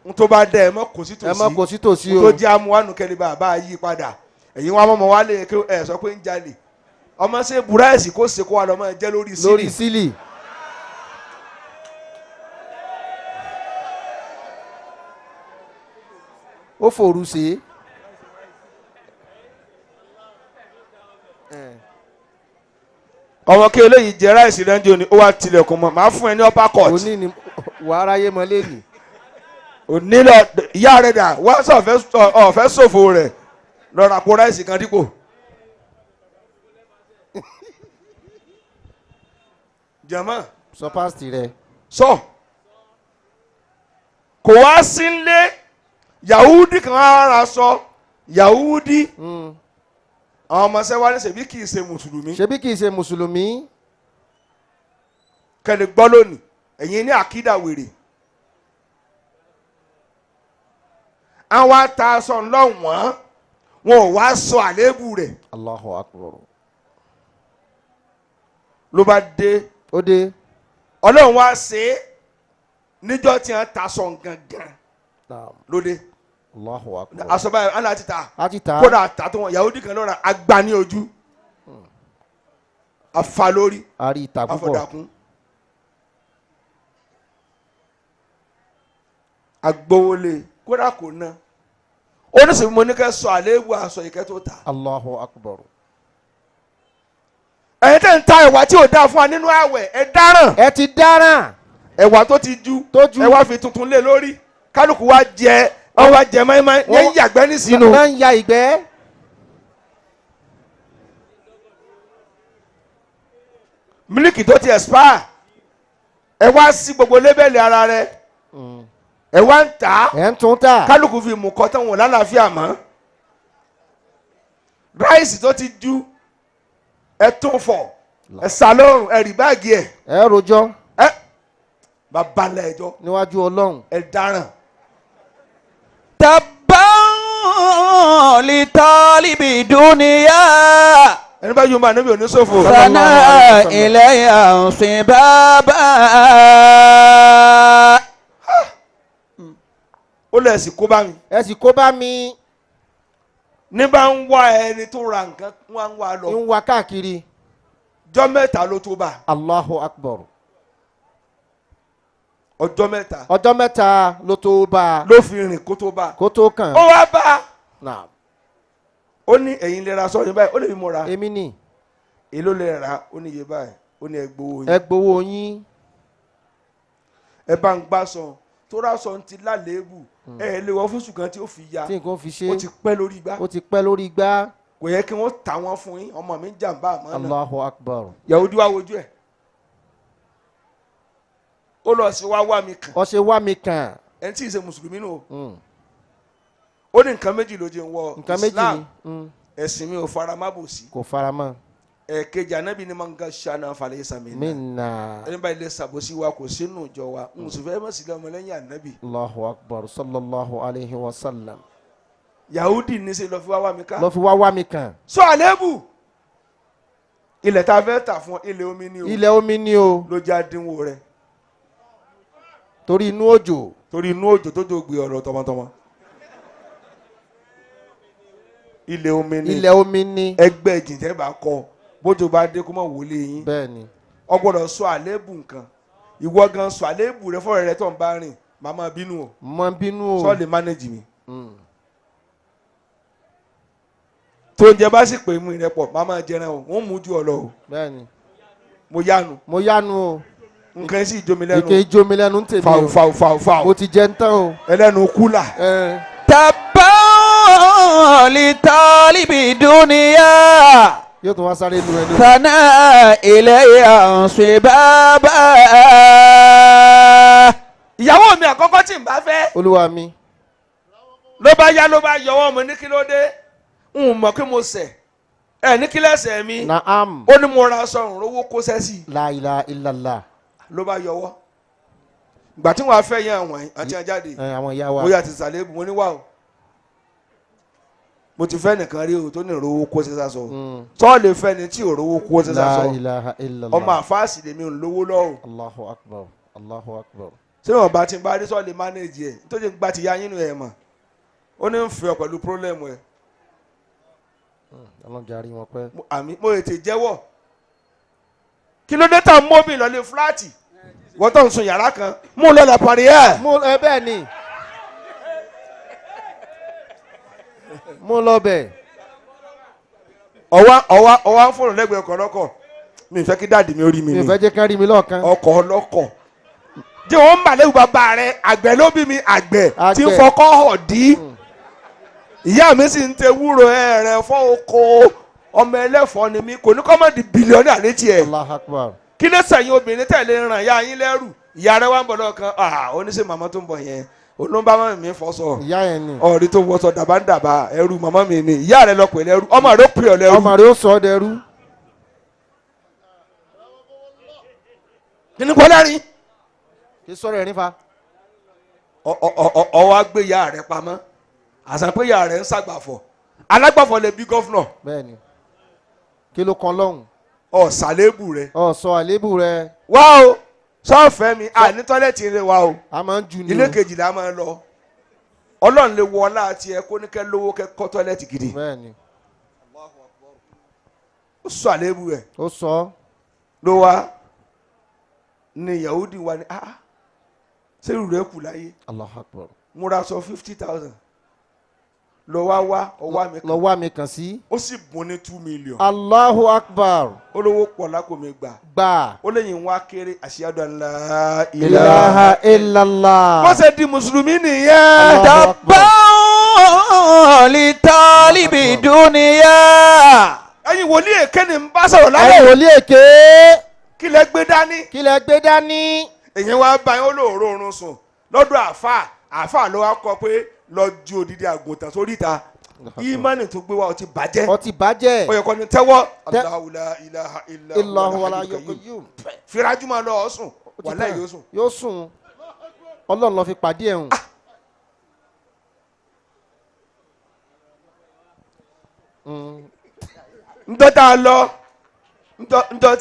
D: n tó bá dẹ́, ẹ mọ́ kò sí tòsí.
A: Ẹ mọ́ kò sí tòsí
D: n
A: o.
D: tó jẹ́ amúhánu kẹ́lẹ́ bàbá yí padà. Ẹ̀yin wa mọ́mọ́ wa lè ẹ sọ pé ń jalè, ọmọ ṣe búráìsì kó ṣe kó wa lọ́mọ jẹ́ lórí sílì.
A: Lórí sílì. Ó fòrú sí.
D: Ọmọ kí eléyìí jẹ ráìsì rẹ́ńdíò ni ó wá tilẹ̀kùn mọ́, màá fún ẹ ní upper court.
A: Òní ni wàá ráyé mọ́ lẹ́nìí.
D: Òní lọ ìyá rẹ̀ dà wá sọ ọ̀fẹ́ ṣòfò rẹ̀ lọ́ra kó ráìsì kan dípò. Jẹ̀mọ́.
A: Sọ pásítì rẹ.
D: Sọ kò wá sí nlé, Yahudi kan ara sọ Yahudi, àwọn ọmọ sẹ́wá ní sẹ́bí kì í ṣe mùsùlùmí.
A: Ṣebí kì í ṣe mùsùlùmí.
D: Kẹ́lẹ́ gbọ́ lónìí, ẹ̀yin ní àkídà wèrè, àwọn ataṣọ ńlọ́wọ́n wọn ò wá sọ àléébù rẹ̀.
A: Allahu akbar.
D: Ló bá dé.
A: Ó dé.
D: Ọlọ́run wá ṣe é níjọ́ tí wọ́n taṣọ gangan.
A: Naam.
D: Lóde.
A: Allahu akbar.
D: Aṣọ báyìí aláà ti ta.
A: A ti ta.
D: Kódà ta tó wọn, Yahudi kan lọ́ra agbá ní ojú, afa lórí.
A: A rí ìta púpọ̀.
D: Afọdàkùn agbowolé, kódà kò ná oníṣègùn. Mo ní kẹ́ sọ àléébù aṣọ ìkẹ́ tó ta.
A: Allahu akbar.
D: Ẹ̀yin tẹ́ ń ta ẹ̀wà tí ò dáa fún wa nínú àwẹ̀, ẹ dáràn.
A: Ẹ ti dáràn.
D: Ẹ̀wà tó ti ju
A: Tó ju.
D: ẹ wá fi tuntun lé lórí, kálukú wa jẹ. Wọ́n wá jẹ mọ́ínmọ́ín yẹn ń yàgbẹ́ nísìnyí.
A: Náà ń ya ìgbẹ́.
D: Mílíkì tó ti expire, ẹ wá sí gbogbo lébẹ̀lì ara rẹ, ẹ wá ń tà á.
A: Ẹ̀ ń tún tà.
D: Kálukú fi mú kọ́ tán wọn lálàáfíà mọ́. Ráìsì tó ti ju, ẹ tún fọ̀, ẹ sá lọ́rùn, ẹ rí báàgì ẹ.
A: Ẹ rojọ́.
D: Ẹ bàbá lẹ́jọ́.
A: Níwájú Ọlọ́run.
D: Ẹ dáràn.
C: تبا لطالب دنيا
D: Ẹni bá yóò máa níbi oníṣòfò.
C: ثنى إلي صبابا.
D: Ó lẹ̀ sí kó bá mi.
A: Ẹ sì kó bá mi.
D: Ní bá ń wá ẹni tó ra nǹkan, wá ń wá lọ.
A: Ń wá káàkiri.
D: Ọjọ́ 3 ló tó bá.
A: Allahu Akbar.
D: Ọjọ́ 3.
A: Ọjọ́ 3 ló tó bá a.
D: Ló fi rìn kó tó bá.
A: Kó tó kàn.
D: Ó wá bá.
A: Naam.
D: Ó ní ẹ̀yin lè ra sọ́ọ̀yìn báyìí, ó lè fi mo ra.
A: Èmi ni.
D: Èló lè ra? Ó ní iye báyìí. Ó ní ẹ gbowó yín.
A: Ẹ gbowó yín.
D: Ẹ bá ń gbá sọ tó rà sọ ti lálébù, ẹ lè wọ fúnṣù kan tí ó fi ya.
A: Tí nǹkan fi ṣe.
D: Ó ti pẹ́ lórí igbá.
A: Ó ti pẹ́ lórí igbá.
D: Kò yẹ kí wọ́n tà wọ́n fún yín, ọmọ mi ń jàǹbá àmọ́ náà.
A: Allahu Akbar.
D: Yahudi wá wojú ẹ̀, ó lọ sí wá wá mi kàn.
A: Ó ṣe wá mi kàn.
D: Ẹni tí ì ṣe mùsùlùmí nù o. Ó ní nǹkan méjì ló jẹ́ ń wọ
A: Nǹkan méjì
D: Islam.
A: ni.
D: Ẹ̀sìn mi ò fara má bò sí.
A: Kò fara mọ́.
D: Ẹ̀ẹ̀kejì, Ànábì ni man gashana falaysa minna.
A: Minna.
D: Ẹni báyìí lè ṣàbòsí wa kò sínú ìjọ wa, n sì fẹ́ mọ̀ sílẹ̀ ọmọlẹ́yìn Ànábì.
A: Allahu Akbar sallallahu alayhi wa sallam.
D: Yahudi ní ṣe lọ fi wá wá mi ká.
A: Lọ fi wá wá mi kàn.
D: Sọ àlébù ilẹ̀ tá a fẹ́ tà fún ọ, ilẹ̀ omi ni o.
A: Ilẹ̀ omi ni o.
D: Ló jẹ́ àdínwó rẹ̀.
A: Torí inú òjò.
D: Torí inú òjò tó jò gbé ọ̀rọ̀ tọmọtọmọ. Ilẹ̀ omi ni.
A: Ilẹ̀ omi ni.
D: Ẹgbẹ́ jìntẹ́ bá kọ bójú bá dé kó mọ̀ wọlé yín.
A: Bẹ́ẹ̀ni.
D: Ọ gbọ́dọ̀ sọ àlébù nǹkan. Ìwọ gan sọ àlébù rẹ fọ́ọ̀rẹ́ rẹ tó ń bá rìn, màmá bínú o.
A: Mọ bínú o.
D: Sọ lè manage mi. Tó ń jẹ bá sì pè mú ìrẹ́pọ̀, màmá jẹran o, wọ́n mú ju ọ lọ o.
A: Bẹ́ẹ̀ni.
D: Mo yánu.
A: Mo yánu o.
D: Nǹkan sì jomi lẹ́nu.
A: Nǹkan jomi lẹ́nu ń tèmi o.
D: Fàù fàù fàù fàù.
A: Mo ti jẹ ń tán o.
D: Ẹlẹ́nu kúlà.
C: تبا لطالب دنيا.
A: Yóò tún wá sáré lu ẹnu.
C: ثنى إلي صبابا.
D: Ìyàwó mi àkọ́kọ́ tí n bá fẹ́.
A: Olúwa mi.
D: Ló bá yá, ló bá yọwọ́ mi ní kí ló dé, n ò mọ̀ pé mo ṣẹ̀ ẹ ní kí lẹ́sẹ̀ mi.
A: Naam.
D: Ó ní mo ra aṣọ òrówó kó sẹ́sì.
A: La ilaha illallah.
D: Ló bá yọwọ́ ìgbà tí wọ́n á fẹ́ yẹn àwọn àti ajáde.
A: Àwọn ìyá wa.
D: Bóyá ti sàlẹ̀ mo ní wà o, mo ti fẹ́ nìkan rí o tó ní òrówó kó sẹ́sà sọ tọ́ lè fẹ́ ni tí òrówó kó sẹ́sà sọ.
A: La ilaha illallah.
D: Ọmọ àfáàsì lèmi ò lówó lọ́wọ́.
A: Allahu Akbar. Allahu Akbar.
D: Ṣé wọn bá ti bá rí sọ́ọ́ lè manage ẹ̀ tó ti gba ti ya yín nù ẹ̀ mọ̀, ó ní ń fẹ́ ọ pẹ̀lú problem ẹ̀.
A: Ọlọ́run jẹ́ àrí wọn pẹ́.
D: Àmì mo ètè jẹ́wọ́ kí ló dé tá mọ́bì lọ́lé fúláàtì wọ́n tó ń sun yàrá kan mú un lọ́lẹ̀ parí ẹ̀.
A: Mo ẹ bẹ́ẹ̀ ni mo lọ bẹ̀.
D: Ọwá ọwá ọwá ń fòrò lẹ́gbẹ̀ẹ́ ọkọ̀ ọlọ́kọ̀, mi ì fẹ́ kí dáàdì mi ó rí mi
A: Mi
D: ni.
A: ò fẹ́ jẹ́ ká rí mi lọ́ọ̀kan.
D: Ọkọ̀ ọlọ́kọ̀ jẹ́ wọ́n ń bà lẹ́wù bàbá rẹ̀, àgbẹ̀ ló bí mi, àgbẹ̀ tí ń
A: Àgbẹ̀.
D: fọkọ́ họ̀ dí, ìyá mi sì ń tẹ wúro ẹ̀rẹ̀ fọ́ oko, ọmọ ẹlẹ́fọ́ ni mi, kò ní kọ́ mọ́ di bílíọ̀nù àlétí ẹ̀.
A: Allahu Akbar.
D: Kí ló sẹ̀yìn obìnrin tẹ̀lé ràn ya yín lẹ́rù? Ìyá rẹ̀ wá ń bọ̀ lọ́kàn, ah oníṣẹ́ màmá tó ń bọ̀ yẹn olóńgbà màmá mi fọ́sọ̀.
A: Ìyá yẹn ni.
D: Ọ̀rí tó wọ́sọ̀ dàbá ń dàbá ẹrú màmá mi ni, ìyá rẹ̀ lọ pè lẹ́rú, ọmọ rẹ̀ ó pè ọ́ lẹ́rú.
A: Ọmọ rẹ̀ ó sọ ọ́ dẹrú.
D: Nínú kọ́lẹ́rìn.
A: Kì í sọ̀rọ̀ ẹ̀rín fa.
D: Ọwọ́ á gbé ìyá rẹ̀ pamọ́, àṣà pé ìyá rẹ̀ ń ṣàgbàfọ̀, alágbàfọ̀ lè bí gọ́fúnà.
A: Bẹ́ẹ̀ni. Kí ló kan lọ́hùn?
D: Ọ̀ sàlébù rẹ̀.
A: Ọ̀ sọ àlébù rẹ̀.
D: Wá o, sọ́ọ̀fẹ́ mi àní tọ́lẹ̀tì rẹ̀ wá o.
A: A máa ń ju ni o.
D: Ilé kejì la máa ń lọ, Ọlọ́run lè wọ ọlá àti ẹ kó ní kẹ́ lówó kẹ́ kọ́ tọ́lẹ̀tì gidi.
A: Bẹ́ẹ̀ni.
D: Ó sọ àlébù rẹ̀.
A: Ó sọ.
D: Ló wá ní Yahudi wa ni ah sẹ́rù rẹ̀ kù láyé.
A: Allahu Akbar.
D: Múra sọ 50,000 Lọ wá wá ọwá mi
A: Lọ
D: kan.
A: wá mi kàn sí.
D: Ó sì bùn ní 2 million.
A: Allahu Akbar.
D: Ó lówó pọ̀ lápò mi gbà.
A: Gbà.
D: Ó lẹ́yìn wá kéré ashhadu an la ilaha.
A: Ilaha illallah.
D: Bó ṣe di mùsùlùmí nìyẹn.
A: Allahu Akbar.
C: تبا لطالب دنيا.
D: Ẹ̀yin wòlíì èké ni ń bá sọ̀rọ̀
A: Ẹ̀yin
D: lálẹ́.
A: wòlíì èké.
D: Kí lẹ gbé dání?
A: Kí lẹ gbé dání?
D: Èyí wá bá yín, ó lóòrò oorun sùn lọ́dọ̀ àáfà. Àáfà ló wá kọ pé lọ ju odidi àgùntàn sórí ìta. Ìmánì tó gbé wa ó ti bàjẹ́.
A: Ó ti bàjẹ́.
D: Ó yẹ kó ní tẹ́wọ́.
A: Tẹ́-
D: Allahu la ilaha illa
A: Illahu
D: huwal
A: wala
D: hayyul qayyum.
A: qayyum.
D: Firaju máa lọ ọ̀sùn.
A: Ó ti
D: Wàláhì
A: tán.
D: yóò sùn.
A: Yóò sùn. Ọlọ́run lọ fi pàdé ẹ̀hún.
D: Ńjọ́ tá a lọ, ńjọ́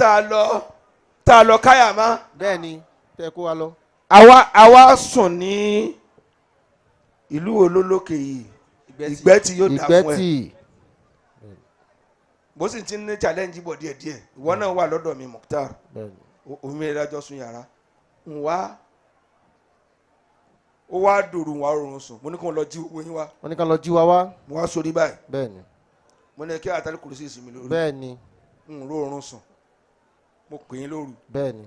D: tá a lọ káyàmá.
A: Bẹ́ẹ̀ ni tẹ́ kó wa lọ.
D: Àwa sùn ní ìlú olólókè yìí, Ìgbẹ́tì. Yóò dà fún ẹ.
A: Ìgbẹ́tì.
D: Bó sì ti ní challenge bọ̀ díẹ̀díẹ̀, ìwọ náà wà lọ́dọ̀ mi, Mukhtar.
A: Bẹ́ẹ̀ ni.
D: Omi ìdájọ́ sùn yàrá ń wá, ó wá dòrò wá rọrùn sùn. Mo ní kí wọn lọ jí owó yín wá.
A: Wọ́n ní ká lọ jí wa wá.
D: Mo wá sórí báyìí.
A: Bẹ́ẹ̀ ni.
D: Mo ní kí àtàlẹ́ kùrùsí ìsinmi lórí.
A: Bẹ́ẹ̀ ni.
D: Ń rọrùn sùn, mo pè é lóru.
A: Bẹ́ẹ̀ ni.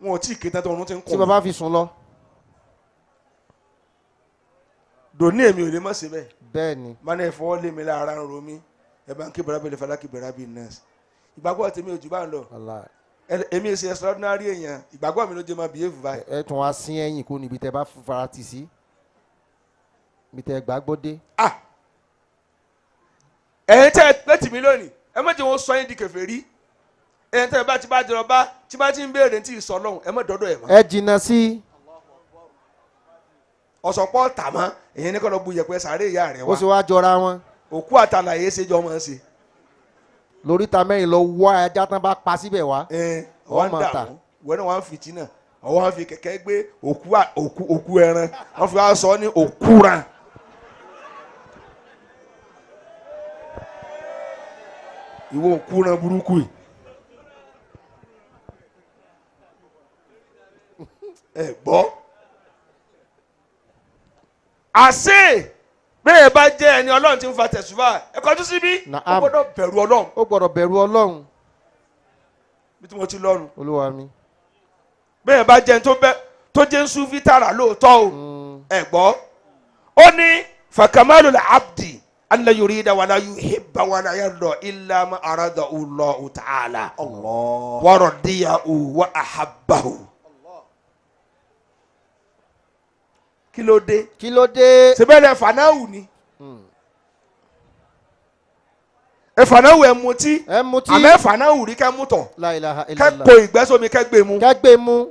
D: Wọn ò tí ì ké tán tó ọrùn ti ń
A: Tí
D: kùn mí.
A: bàbá fi sùn lọ.
D: Dòní èmi ò lè mọ̀ sí bẹ́ẹ̀.
A: Bẹ́ẹ̀ ni.
D: Má ní ẹ̀fọ́ lé mi lára ń ro mí, ẹ bá ń ké bẹ̀rẹ̀ bẹ̀rẹ̀ falaki bẹ̀rẹ̀ bí nurse. Ìgbàgbọ́ tèmi ò jù bá ń lọ.
A: Wàláhì.
D: Èmi ṣe extraordinary èèyàn, ìgbàgbọ́ mi ló jẹ́ máa behave báyìí.
A: Ẹ tún wá sí ẹ̀yìn kó níbi tẹ́ bá fara tì sí. Níbi tẹ́ gbàgbọ́ dé.
D: Ah, ẹ̀yin tẹ́ ẹ pẹ́ tì mí lónìí, ẹ má jẹ́ wọn sọ yín di kèfèrí. Ẹ̀yin tẹ́ ẹ bá ti bá jọrọ bá tí bá ti ń béèrè tí ì sọ lọ́hùn, ẹ má dọ́dọ̀ ẹ̀ mọ́.
A: Ẹ jìnnà sí.
D: Ọ̀sọ̀pọ̀ tà mọ́ èyí ní kọ́ lọ bu yẹ̀pẹ̀ sàárè ìyá rẹ̀
A: Ó
D: wá.
A: sì wá jọra wọn.
D: Òkú àtàlàyé ṣe jọ mọ́ ṣe.
A: Lóríta mẹ́rin lọ wá ẹja tán bá pa síbẹ̀ wá.
D: Ẹ wọ́n ń
A: Wọ́n máa tà.
D: dààmú, wọ́n náà wọ́n ń fìtínà, wọ́n ń fi kẹ̀kẹ́ gbé òkú òkú ẹran, wọ́n fi wá sọ ní òkúra. Ìwọ òkúra burúkú yìí. Ẹ gbọ́ àṣé bẹ́ẹ̀ bá jẹ́ ẹni Ọlọ́run tí ń fa tẹ̀sùbà, ẹ kọjú síbí, ó
A: Naam.
D: gbọ́dọ̀ bẹ̀rù Ọlọ́run.
A: Ó gbọ́dọ̀ bẹ̀rù Ọlọ́run.
D: Bí tí mo ti lọ́rùn.
A: Olúwa mi.
D: Bẹ́ẹ̀ bá jẹ́ ẹni tó bẹ́ tó jẹ́ ń súnfí tààrà lóòótọ́ o. Ẹ gbọ́, ó ní fakamalu abdi alla yurida wala yuhibba wala yarda illa ma arada Allahu ta'ala wa radiyahu wa ahabbahu. Kí ló dé?
A: Kí ló dé?
D: Sebẹ́lẹ̀ fanáwù ni ẹ fanáwù, ẹ mutí.
A: Ẹ mutí.
D: Àmẹ́ fanáwù rí kẹ́ mú tọ̀.
A: La ilaha
D: kẹ́
A: illallah.
D: po ìgbẹ́sọ̀mi kẹ́ gbé mu.
A: Kẹ́gbẹ́ mu.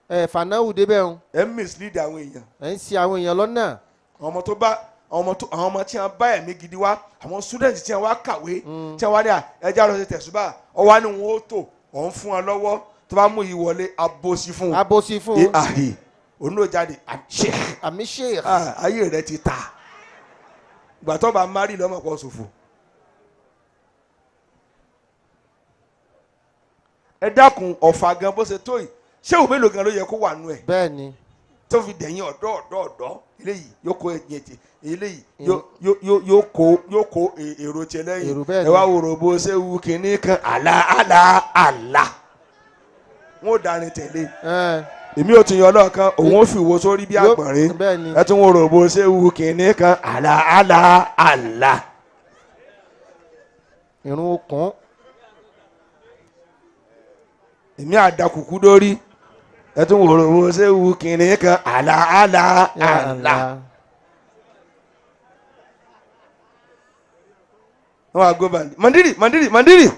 A: Ẹ fanáwù débẹ̀ o.
D: Ẹ ń mislead àwọn èèyàn.
A: Ẹ ń ṣì àwọn èèyàn lọ́nà.
D: Àwọn ọmọ tó bá àwọn ọmọ tó àwọn ọmọ tí wọn bá ẹ̀mí gidi wá, àwọn student tí wọn wá kàwé, tí wọn wá ní à ẹja lọ sí tẹ̀sùbà, ọwọ́ ni wọn ó tò ọ̀hún fún wọn lọ́wọ́. Tó bá mú yìí wọlé, abosi fún un.
A: Abosi fún
D: ẹ
A: un.
D: àhè òun ló jáde àṣẹ.
A: Àmì sheikh.
D: Ayé rẹ ti ta ìgbà tó bá mari lọ́mọ pọ̀ ṣòfò. Ẹ dákun, Ọ̀fà gan bó ṣe tó yìí, ṣé òun mélòó gan ló yẹ kó wà nù ẹ̀
A: Bẹ́ẹ̀ ni.
D: tó fi dẹ̀yìn ọ̀dọ́ ọ̀dọ́ ọ̀dọ́? Eléyìí yóò kó ẹ̀yìn ẹ̀jẹ̀, eléyìí yóò kó èrò tiẹ̀ lẹ́yìn.
A: Èrò, bẹ́ẹ̀
D: Ẹ
A: ni.
D: wá wòrò bó ṣe wù kínní kan, àlà àlà àlà, wọn ò darin tẹ̀lé.
A: Ẹ
D: Èmi ò tún yọ lọ́ọ̀kan, òun ò fi wo sórí bí àgbọ̀nrín.
A: Bẹ́ẹ̀ ni.
D: Ẹ tún wòrò bó ṣe wù kínní kan, àlà àlà àlà.
A: Irun okùn.
D: Èmi àdàkùkù dórí, ẹ tún wòrò bó ṣe wù kínní kan, àlà àlà
A: Ya
D: àlà.
A: Allah.
D: Wọn wá gbé bandi mandiri mandiri mandiri,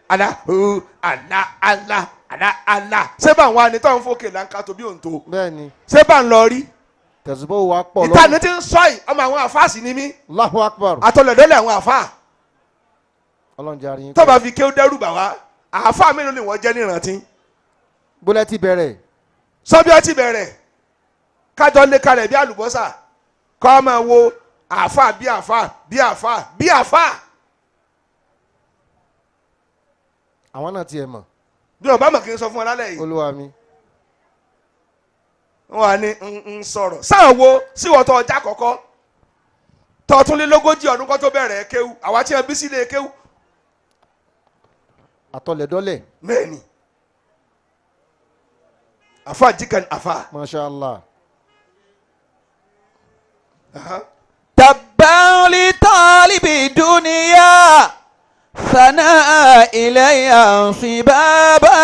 D: ala o ala ala ala ala. Ṣé bá àwọn àni táwọn fòkè láǹkà tó bí òǹtó?
A: Bẹ́ẹ̀ ni.
D: Ṣé bá ń lọ rí?
A: Tẹ̀sùbọ̀ wa pọ̀.
D: Ìta ni ti ń sọ yìí, ọmọ àwọn àfáàsì ni mí.
A: Allahu Akbar.
D: Àtọlẹ̀dọ́lẹ̀ àwọn àfáà.
A: Ọlọ́run jẹ́ àríyìn.
D: Tọ́ba fi kéwú dẹ́rù bà wá, àfáà mélòó ni wọ́n jẹ́ nírántí?
A: Bólẹ́ ti bẹ̀rẹ̀.
D: Sọ́bí ọtí bẹ̀rẹ̀ kájọ lé kalẹ̀ bí àlùbọ́sà, kọ́ ọ máa wo àfáà bí àfáà bí àfáà bí àfáà.
A: Àwọn náà tiẹ̀ mọ̀.
D: Bí ọba mọ̀ kí n sọ fún ọ lálẹ́ yìí.
A: Olúwa mi.
D: Wọ́n wà ní ń sọ̀rọ̀ sáà wo síwọ́tọ̀ ọjà kọ̀kọ́ tọ́túnlélógójì ọdún kó tó bẹ̀rẹ̀ kéwú àwa tí wọ́n bí sílé kéwú.
A: Àtọlẹ̀dọ́lẹ̀.
D: Mẹ́ẹ̀ni àfa jíkan àfa.
A: Masha Allah.
C: تبا لطالب الدنيا ثناء إلي انصبابا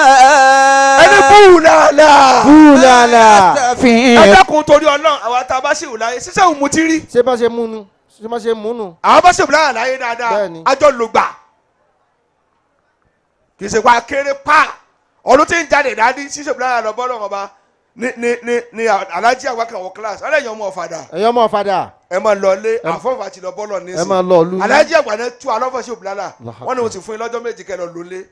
D: Ẹni búùlàlà.
A: Búlàlà.
D: Ẹ dákun torí Ọlọ́run, àwa tá a bá ṣe ìwòláyé ṣíṣe òun mutí rí.
A: Ṣé bá ṣe múnu, ṣé bá ṣe múnu.
D: Àwọn bá ṣe ìwòláyé láyé dáadáa.
A: Bẹ́ẹ̀ni.
D: Àjọ lògbà kì í ṣe pa kéré pa ọdún tí ń jáde dání ṣíṣe ìwòláyé lọ bọ́ lọ́wọ́ ọba ní ní ní ní alájí àwọn kan wọ kíláàsì ọlẹ́yìn ọmọ ọ̀fadà.
A: Ẹ̀yin ọmọ ọ̀fadà.
D: Ẹ máa lọ lé àfọ̀nfà ti lọ bọ́lọ̀
A: Ẹ
D: nísìn.
A: máa lọ ìlú yín.
D: Alájí àgbà náà tú alọ́fọ̀ sí òbílálà.
A: Allahu.
D: Wọ́n ní wọ́n ti fún yín lọ́jọ́ 2 kẹ́ lọ lólé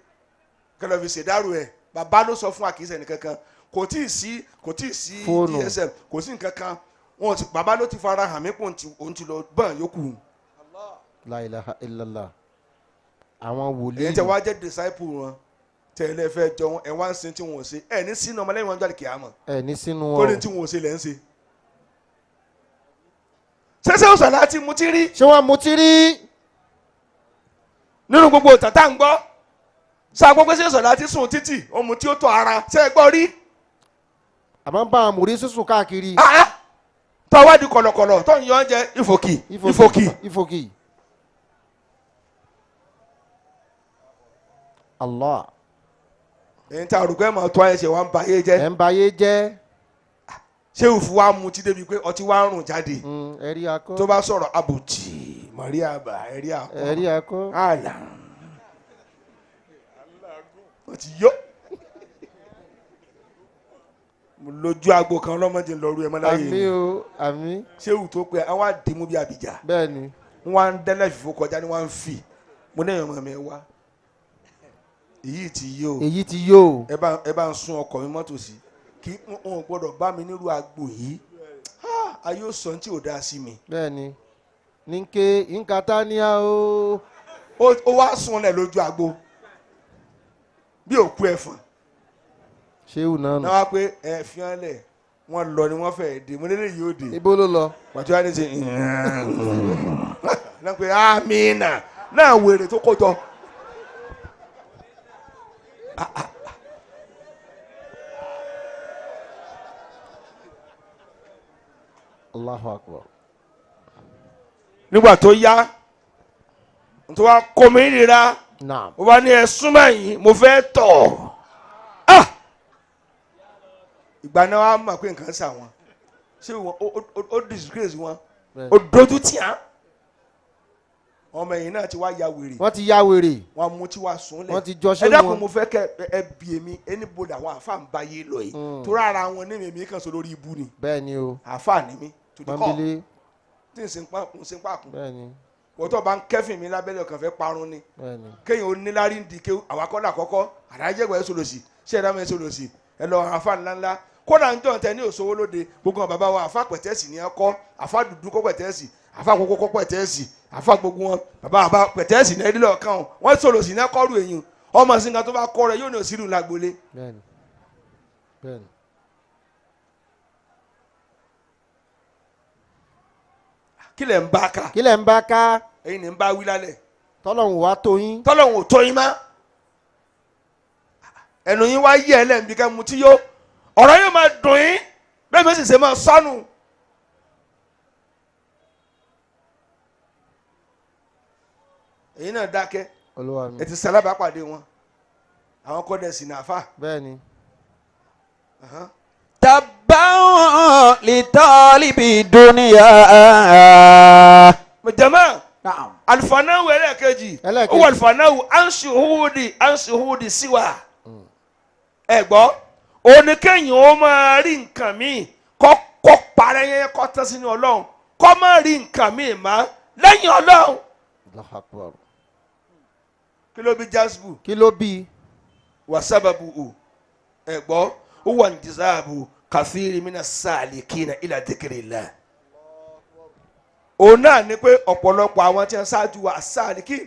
D: kẹ́ lọ fi ṣèdárò ẹ̀. Bàbá ló sọ fún wa, kì í ṣe nìkankan, kò tí ì sí, kò tí ì sí.
A: Fóònù.
D: DSM kò sí nǹkan kan. Wọn ti bàbá ló ti fara hàn mí kò òun ti lọ bọ́n yòókù.
A: La ilaha illallah. Àwọn wòlíì.
D: Èyí tẹ wá jẹ́ disciple wọn tẹ ẹ lẹ́fẹ̀ẹ́ jọ wọn, ẹ wá ń sin tí wọn ò ṣe, ẹ ní sínú ọmọlẹ́yìn wọn jáde kìámọ̀.
A: Ẹ ní sínú
D: Tó ní
A: wọn.
D: tí wọn ò ṣe lẹ́ ń ṣe. Ṣẹṣẹ òṣàlá àti mutí rí.
A: Ṣé wọ́n mutí rí?
D: Nínú gbogbo tàtà ń gbọ́ sáà gbọ́ pé ṣé sọ̀lá ti sùn títì ohun tí ó tọ̀ ara ṣe é gbọ́ rí.
A: Àmọ́ ń bá àwọn mùrí sísùn káàkiri.
D: Ah, ah. Tó wá di kọ̀lọ̀kọ̀lọ̀ tó ń yọ oúnjẹ ìfòkì ìfòkì.
A: Ìfòkì. Allah.
D: Èyí tí arúgbó ẹ̀ máa tó ayé ṣe wá ń ba ayé jẹ́.
A: Ẹ̀ ń ba ayé jẹ́.
D: Ṣé òfu wa mutí débi pé ọtí wa ń rùn jáde.
A: Ẹ̀rí akọ.
D: Tó bá sọ̀rọ̀ abùtì Maria bá ẹ̀rí akọ.
A: Ẹ̀rí akọ.
D: Àlà wọ́n ti yó. Mo lójú agbo kan lọ́mọdé lọ́rú ẹ̀ mọ́ láyé
A: Àmín
D: mi.
A: o, àmín.
D: Ṣé òun tó pé àwọn àdìmú bíi àbíjà.
A: Bẹ́ẹ̀ni.
D: Wọ́n á ń dẹ́lẹ̀ fìfò kọjá ni wọ́n á ń fì mo ní ẹ̀yàn mi wá èyí ti yé o.
A: Èyí ti yó o.
D: Ẹ bá ń sún ọkọ̀ mi mọ́tò sí kí n ò gbọ́dọ̀ bá mi nírú agbo yìí. Ayé ò sọ ní tí ò dáa sí mi.
A: Bẹ́ẹ̀ni. Ní ké nkata ní a o.
D: Ó wá sùn lẹ̀ lójú agbo bí òkú ẹ̀fọn.
A: Ṣéwù náà nù.
D: Náà wá pé ẹ fi hàn lẹ̀ wọ́n lọ ni wọ́n fẹ́ẹ́ dé mo lélẹ̀ yìí ó dé.
A: Ibo ló lọ?
D: Pàtó wá ní ṣe náà pé amina náà wèrè tó kó jọ.
A: Allahu akbar.
D: Nígbà tó yá tó wá kó mi ríra.
A: Naam.
D: Mo bá ní ẹ súnmọ́ yìí mo fẹ́ tọ̀. Ah! Ìgbà náà wàá mọ̀ pé nǹkan ṣà wọn ṣé wọn ó disgrace wọn, ó dojú tì á. Ọmọ ẹ̀yìn náà ti wá ya wèrè.
A: Wọ́n ti ya wèrè.
D: Wọn mú tí wàá sùn lẹ̀.
A: Wọ́n ti jọ ṣé
D: Ẹ dákun
A: wọn.
D: mo fẹ́ kẹ ẹ bí èmi ẹni bo làwọn àfa ń ba yé lọ yìí torí ara wọn ní èmi kan sọ lórí ibu ni.
A: Bẹ́ẹ̀ni o.
D: Àfa ni mi tòdí kọ́
A: Pọ́nbélé.
D: tí n sì ń pa n sì ń pa kún.
A: Bẹ́ẹ̀ni.
D: Wọ́n tó bá ń kẹ́fìn mi lábẹ́lẹ̀ ọkàn fẹ́ parun ni.
A: Bẹ́ẹ̀ni.
D: Kéèyàn ó níláárí ń di kéwù àwakọ́lá àkọ́kọ́ àdájẹ́gbẹ̀ ẹ̀ sọlọ́sì ṣé ẹ̀dá mi ẹ̀ sọlọ́sì ẹ lọ àfa ńláńlá kódà ń jọ̀ tẹ ní òṣòwò lóde gbogbo àwọn bàbá wa àfa pẹ̀tẹ́sì ni ẹ kọ́ àfa dúdú kọ́ pẹ̀tẹ́sì àfa kókó kọ́ pẹ̀tẹ́sì àfa gbogbo wọn bàbá bàbá pẹ̀tẹ́sì ní ẹdílẹ̀ ọ̀kan wọn wọ́n sọlọ́sì ní ẹkọ́rù èyàn ọmọ sí nǹkan tó bá kọ́ rẹ yóò ní òsínú lágbolé.
A: Bẹ́ẹ̀ni. Bẹ́ẹ̀ni.
D: Kí lẹ̀ ń bá ká?
A: Kí lẹ̀ ń bá ká?
D: Ẹ̀yin ní ń bá wí lálẹ́.
A: Tọ́lọ́hún wá tó yín.
D: Tọ́lọ́hún ò tó yín má ẹnu yín wá yí ẹ lẹ́nbi ká mutí yó ọ̀rọ̀ yóò máa dùn yín bẹ́ẹ̀ mi sì ṣe máa sọnù. Èyí náà dákẹ́.
A: Olúwa mi.
D: Ẹ ti sálábàápàdé wọn àwọn kọ́dẹ̀sì náà fà.
A: Bẹ́ẹ̀ni.
C: تبا لطالب الدنيا.
D: Jama.
C: نعم.
D: Alifanawu ẹlẹ́ẹ̀kejì.
A: Ẹlẹ́ẹ̀kejì.
D: Ó wà alifanawu ansuhudi ansuhudi siwa. Ẹ gbọ́ oníkẹ́yìn ó máa rí nǹkan míì kọ́ kọ́ parẹ́ yẹn kọ́ tán sínú Ọlọ́run kọ́ máa rí nǹkan míì má lẹ́yìn Ọlọ́run.
A: Allahu akbar.
D: Kí ló bí jasbu?
A: Kí ló bí?
D: Wà sábàbù o ẹ gbọ́ ó wà ní jìsáàbù kàfíìrì mí náà sáàlì kí na ilà dìkìrì la. Òun náà ni pé ọ̀pọ̀lọpọ̀ àwọn tí wọ́n ṣáájú wa sáàlì kí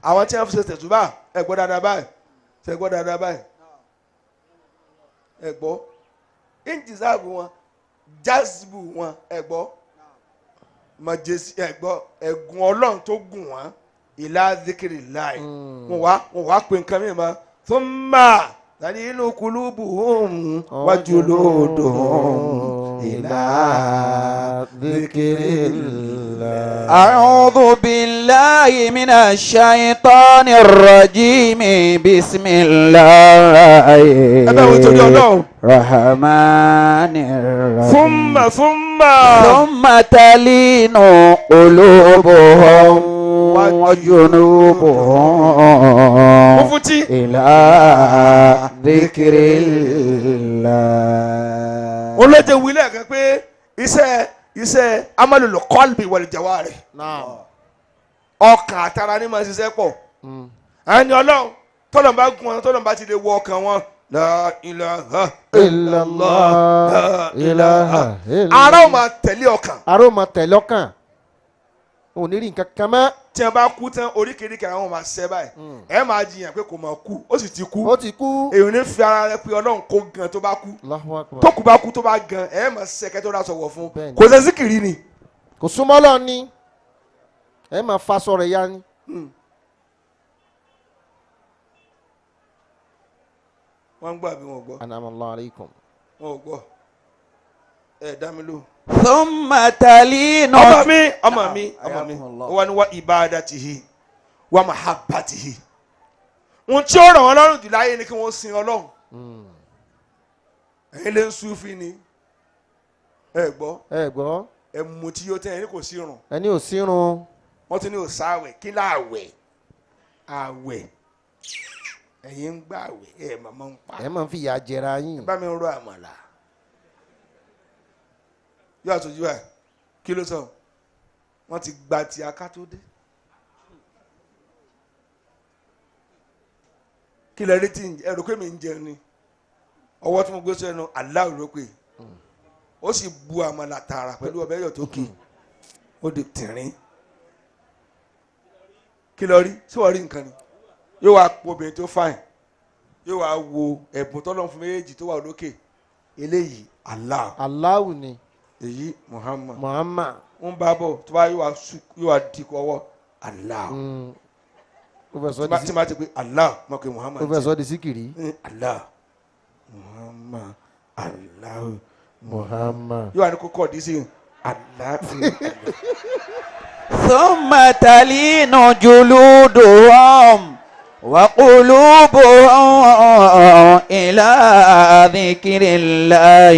D: àwọn tí wọ́n fi ṣe tẹ̀sùbà ẹ gbọ́ dáadáa báyìí ṣe gbọ́ dáadáa báyìí ẹ gbọ́ ìjìsáàbù wọn Jazbu wọn ẹ̀gbọ́ mọ̀jẹ̀sí ẹ̀gbọ́ ẹ̀gùn ọlọ́run tó gùn wọ́n ìlà zikiri láì wọn wá pé nǹkan mìíràn thumma talinu kulubuhum wa juluduhum ìlà
A: dhikrillah.
C: أعوذ بالله من الشيطان الرجيم بسم الله
D: ẹ bá wọn torí ọlọ́run.
C: الرحمن الرحيم
D: thumma thumma.
C: ثم تلين قلوبهم وجنوبهم
D: Mufti.
C: إلى ذكر الله
D: Olóde wílẹ̀ kan pé iṣẹ́ amalul qalbi wal jawarih.
A: Naam.
D: Ọkàn àtara ní máa ṣiṣẹ́ pọ̀. Àní ọlọ́run tọ́lọ̀ bá gún wọn tọ́lọ̀ bá ti lè wọ ọkàn wọn. La ilaha
A: Illallah.
D: La
A: Ilaha illallah.
D: Ara ò máa tẹ̀lé ọkàn.
A: Ara ó máa tẹ̀lé ọkàn. Ò ní rí nǹkan kan mọ́.
D: Tí wọn bá kú tán oríkèéríkèé àwọn máa ṣẹ́ báyìí. Ẹ máa jiyàn pé kò máa kú, ó sì ti kú.
A: Ó ti kú.
D: Èyí ní fi ara rẹ pé ọlọ́run kó gan tó bá kú.
A: Allahu akbar.
D: Tó kú bá kú tó bá gan, ẹ máa ṣẹkẹ́ tó dá sọ̀wọ̀ fún.
A: Bẹ́ẹ̀ni.
D: Kò sẹ́ síkìrì ni.
A: Kò súnmọ́ lọ ni. Ẹ máa faṣọ rẹ̀ ya ni.
D: Wọ́n ń gbọ́ àbí wọn ò gbọ́?
A: Anamala aleikum.
D: Wọn ò gbọ́. Ẹ dá mi lóhùn.
C: ثم تلين
D: Ọmọ mi ọmọ mi ọmọ mi ó wà ní wa ibadatihi wa mahabbatihi. Ohun tí ó ràn wọ́n lọ́rùn jù láyé ni kí wọ́n sin Ọlọ́run. Ẹ̀yin lè ń súnfì ni. Ẹ gbọ́.
A: Ẹ gbọ́.
D: Ẹ mú tí yóò tẹ́ ẹ ní kò sí rùn.
A: Ẹni ò sírun.
D: Wọ́n tún ní ò sáwẹ̀ kí láàwẹ̀ àwẹ̀ ẹ̀yin ń gbà àwẹ̀ ẹ̀ màmá ń pa.
A: Ẹ máa ń fìyà jẹra yín.
D: Bá mi rọ àmàlà yóò àtúnjú ẹ kí ló sọ wọ́n ti gba ti aká tó dé kí lẹ rí tí ẹ rò pé mi ń jẹun ni ọwọ́ tí mo gbé sẹ́nu aláwọ̀ ló pè ó sì bu àmàlà tààrà pẹ̀lú ọbẹ̀ ẹ̀yọ̀ tó kì ó di tìrín kí lọ rí sí wọ́n rí nǹkan ni yóò wá po obìnrin tó fàìn yóò wá wo ẹ̀bùn tọ́lọ́run fún méjèèjì tó wà lókè eléyìí Allah
A: Allahu ni.
D: èyí Muhammad
A: Muhammad.
D: ń bá bọ̀ tó bá yóò wá su yóò wá di ọwọ́ Allah
A: Ó fẹ́ sọ
D: tí
A: di
D: ma ti pé Allah mọ̀ pé Muhammad
A: ó fẹ́ sọ di síkìrì.
D: Allah Muhammad Allah
A: Muhammad.
D: yóò wá ní kókó ọ̀dí sí Allah
C: ثم تلين جلودهم وقلوبهم إلى ذكر الله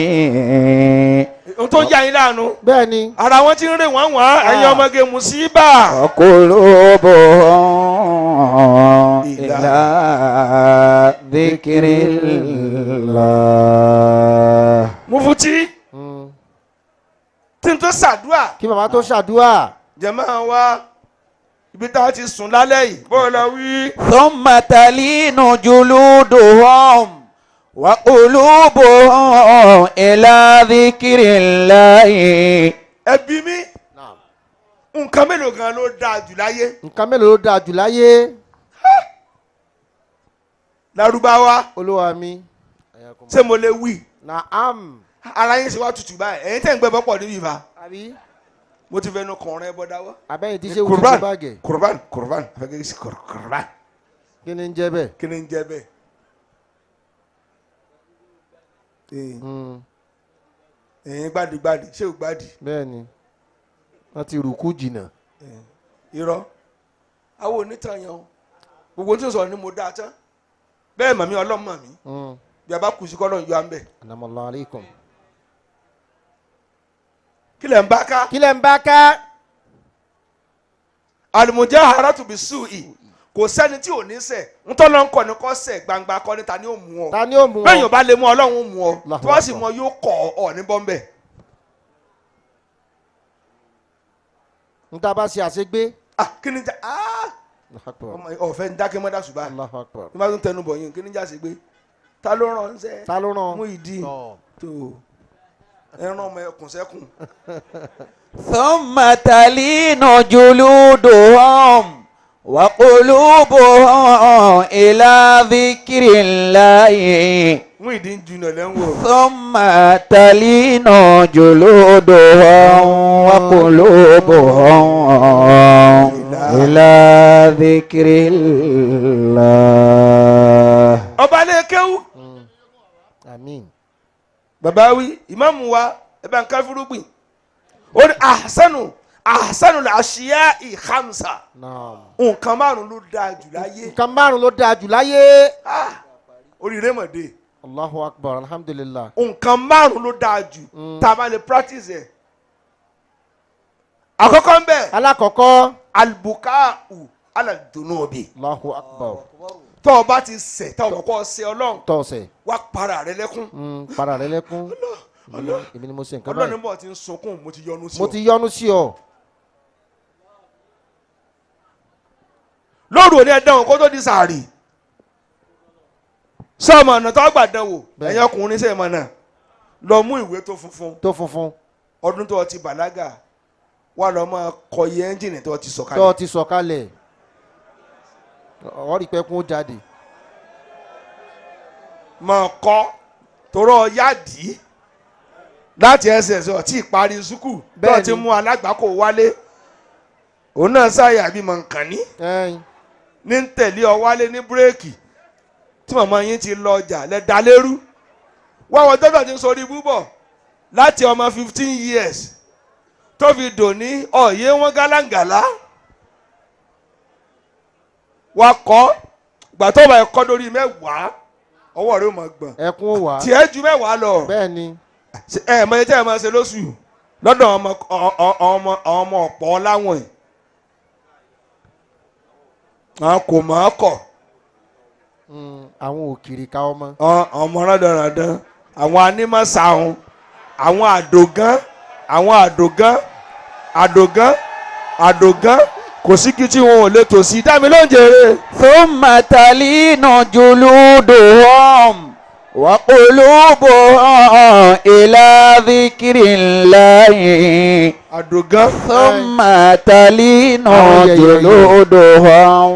D: ohun tó yà yín láàánú
A: Bẹ́ẹ̀ni.
D: ara wọn ti ń rè wọ́n wọ́n ẹ̀yin ọmọge mùsíbà
C: وقلوبهم إلى ذكر الله
D: Mufti tí n tó ṣàdúà
A: Kí bàbá tó ṣàdúrà.
D: jẹ̀mọ́ wa ibi tá a ti sùn lálẹ́ yìí bó lọ wí.
C: ثم تلين جلودهم وقلوبهم إلى ذكر الله
D: ẹbí mi nǹkan mélòó gan ló dáa jù láyé
A: Nǹkan mélòó ló dáa jù láyé?
D: Lárúbáwá
A: Olúwa mi.
D: ṣé mo lè wí
A: Naam.
D: ara yín ṣe wá tutù báyìí ẹ̀yin tẹ̀ ń gbẹ bọ́pọ̀ níbí fa
A: Àbí?
D: mo ti fẹnu kàn rẹ bọ́dá wá.
A: Abẹ́yìn tí ṣé wù
D: Kurban
A: ti bàgẹ̀.
D: Kurban Kurban afẹ́kẹ́ sí Kurban
A: Kí ni ń jẹ́ bẹ́ẹ̀?
D: kí ni ń jẹ́ bẹ́ẹ̀. Ẹ̀yin gbàdìgbàdì ṣé o gbàdì
A: Bẹ́ẹ̀ni. Wọ́n ti rùkú jìnnà.
D: irọ́ àwọn onítàn yẹn o gbogbo tí o sọ̀rọ̀ ni mo dáa tán bẹ́ẹ̀ màmí ọlọ́mọ mi bí a bá kù sí kọ́ lọ́n yọ à ń bẹ̀
A: Anamala aleikum.
D: kí lẹ̀ ń bá ká
A: Kí lẹ̀ ń bá ká?
D: al-mujaharatu bis-su'i kò sẹ́ni tí ò ní ṣẹ̀ ntọ́lọ́ ń kọ́ ni kọ́ ṣẹ̀ gbangba kọ́ ni ta ni ó mú ọ
A: Ta ni ó mú ọ?
D: bẹ́ẹ̀ yóò bá lè mú Ọlọ́run ó mú ọ
A: Allahu
D: tí wọ́n sì
A: Akbar.
D: mú ọ yóò kọ̀ ọ ní bọ́m̀bẹ̀
A: N ta bá ṣe àṣegbé.
D: ah kí ni ja ah
A: Allahu Akbar.
D: ọmọ ọ̀fẹ́ ń dákẹ́ mọ́dà ṣùgbọ́n
A: Allahu Akbar.
D: ní bá tún tẹnu bọ̀ yín kí ni já sí gbé ta ló rán ṣẹ́
A: Ta ló rán?
D: mú ìdí tó ẹran ọmọ ẹkùn sẹ́kùn
C: ثم تلين جلودهم وقلوبهم إلى ذكر الله
D: Muyideen Junior lẹ́ ń wò.
C: ثم تلين جلودهم وقلوبهم إلى ذكر الله.
D: Ọba lè kéwú.
A: Àmín.
D: Bàbá wí ìmáàmù wa ẹ bá ń ká fúrúgbìn ó ní ahsanu ahsanu al-ashiya'i khamsa.
A: Naam.
D: Nǹkan márùn ló dáa jù láyé.
A: Nǹkan márùn ló dáa jù láyé.
D: Ah, oríire mọ̀dé.
A: Allahu akbar, alhamdulillah.
D: Nǹkan márùn ló dáa jù tá a bá lè practice ẹ̀. Àkọ́kọ́ ń bẹ̀,
A: Alákọ̀ọ́kọ́.
D: Albuka'u ala dunubi.
A: Allahu akbar.
D: Tó o bá ti ṣẹ̀, tó o mọ̀ kó o ṣẹ̀ Ọlọ́run,
A: Tọ̀sẹ̀.
D: wá para rẹ lẹ́kún.
A: Para rẹ lẹ́kún. Èmi ni mo ṣe nǹkan
D: Ọlọ́run
A: báyìí.
D: bọ̀ ti ń sunkún, mo ti yọ́nú sí
A: Mo
D: ọ.
A: ti yọ́nú sí ọ.
D: Lóru òní ẹ dánwò kó tó di sàárì. Sọmọ ọ̀nà tó gbà dánwò?
A: Bẹ́ẹ̀.
D: Ẹ̀yin ọkùnrin sẹ́yìn mọ̀ náà, lọ mú ìwé tó funfun,
A: Tó funfun.
D: ọdún tó o ti bàlágà, wà lọ máa kọ iye ẹ́ńjìnì tó o ti
A: Tó
D: sọ̀kalẹ̀.
A: ti sọ̀kalẹ̀, ọ̀rí pẹ́kun ó jáde.
D: Máa kọ́ torọ́ yáàdì láti ẹsẹ̀ ẹsẹ̀ ọtí ìparí sukù tó
A: Bẹ́ẹ̀ni.
D: ti mú alágbàkó wálé, òun náà sáyà bí mọ̀nkànní
A: Ẹ̀yin.
D: ní ń tẹ̀lé ọ wálé ní búrẹ́ẹ̀kì tí màmá yín ti lọ ọjà lẹ́dà lérú wọ́n wọ́n dọ́dọ̀ ti ń sọ orí búbọ̀ láti ọmọ 15 years tó fi dòní ọ̀yẹ́ wọn gálángàlá. Wà kọ́ gbà tó bá ẹ kọ́ lórí 10, ọwọ́ rẹ̀ ó máa gbọ̀n.
A: Ẹkún ó wà.
D: Tiẹ̀ ju 10 lọ.
A: Bẹ́ẹ̀ ni.
D: Ẹ mọ ẹjẹ ẹ máa ṣe lóṣù lọ́dọ̀ ọmọ ọmọ ọmọ ọ̀pọ̀ láwọn yìí, àwọn kò mọ̀ ọ́ kọ̀.
A: Àwọn òkìrì ká ọmọ.
D: Ọmọ rándanrandan, àwọn anímọ̀sáhun, àwọn àdògán, àwọn àdògán, àdògán, àdògán, kò sí kí tí wọn ò lè tò sí dámi ló ń jèrè.
C: ثم تلين جلودهم وقلوبهم إلى ذكر الله.
D: Àdògán.
C: ثم تلين
A: Àwọn yẹ̀yẹ̀.
C: جلودهم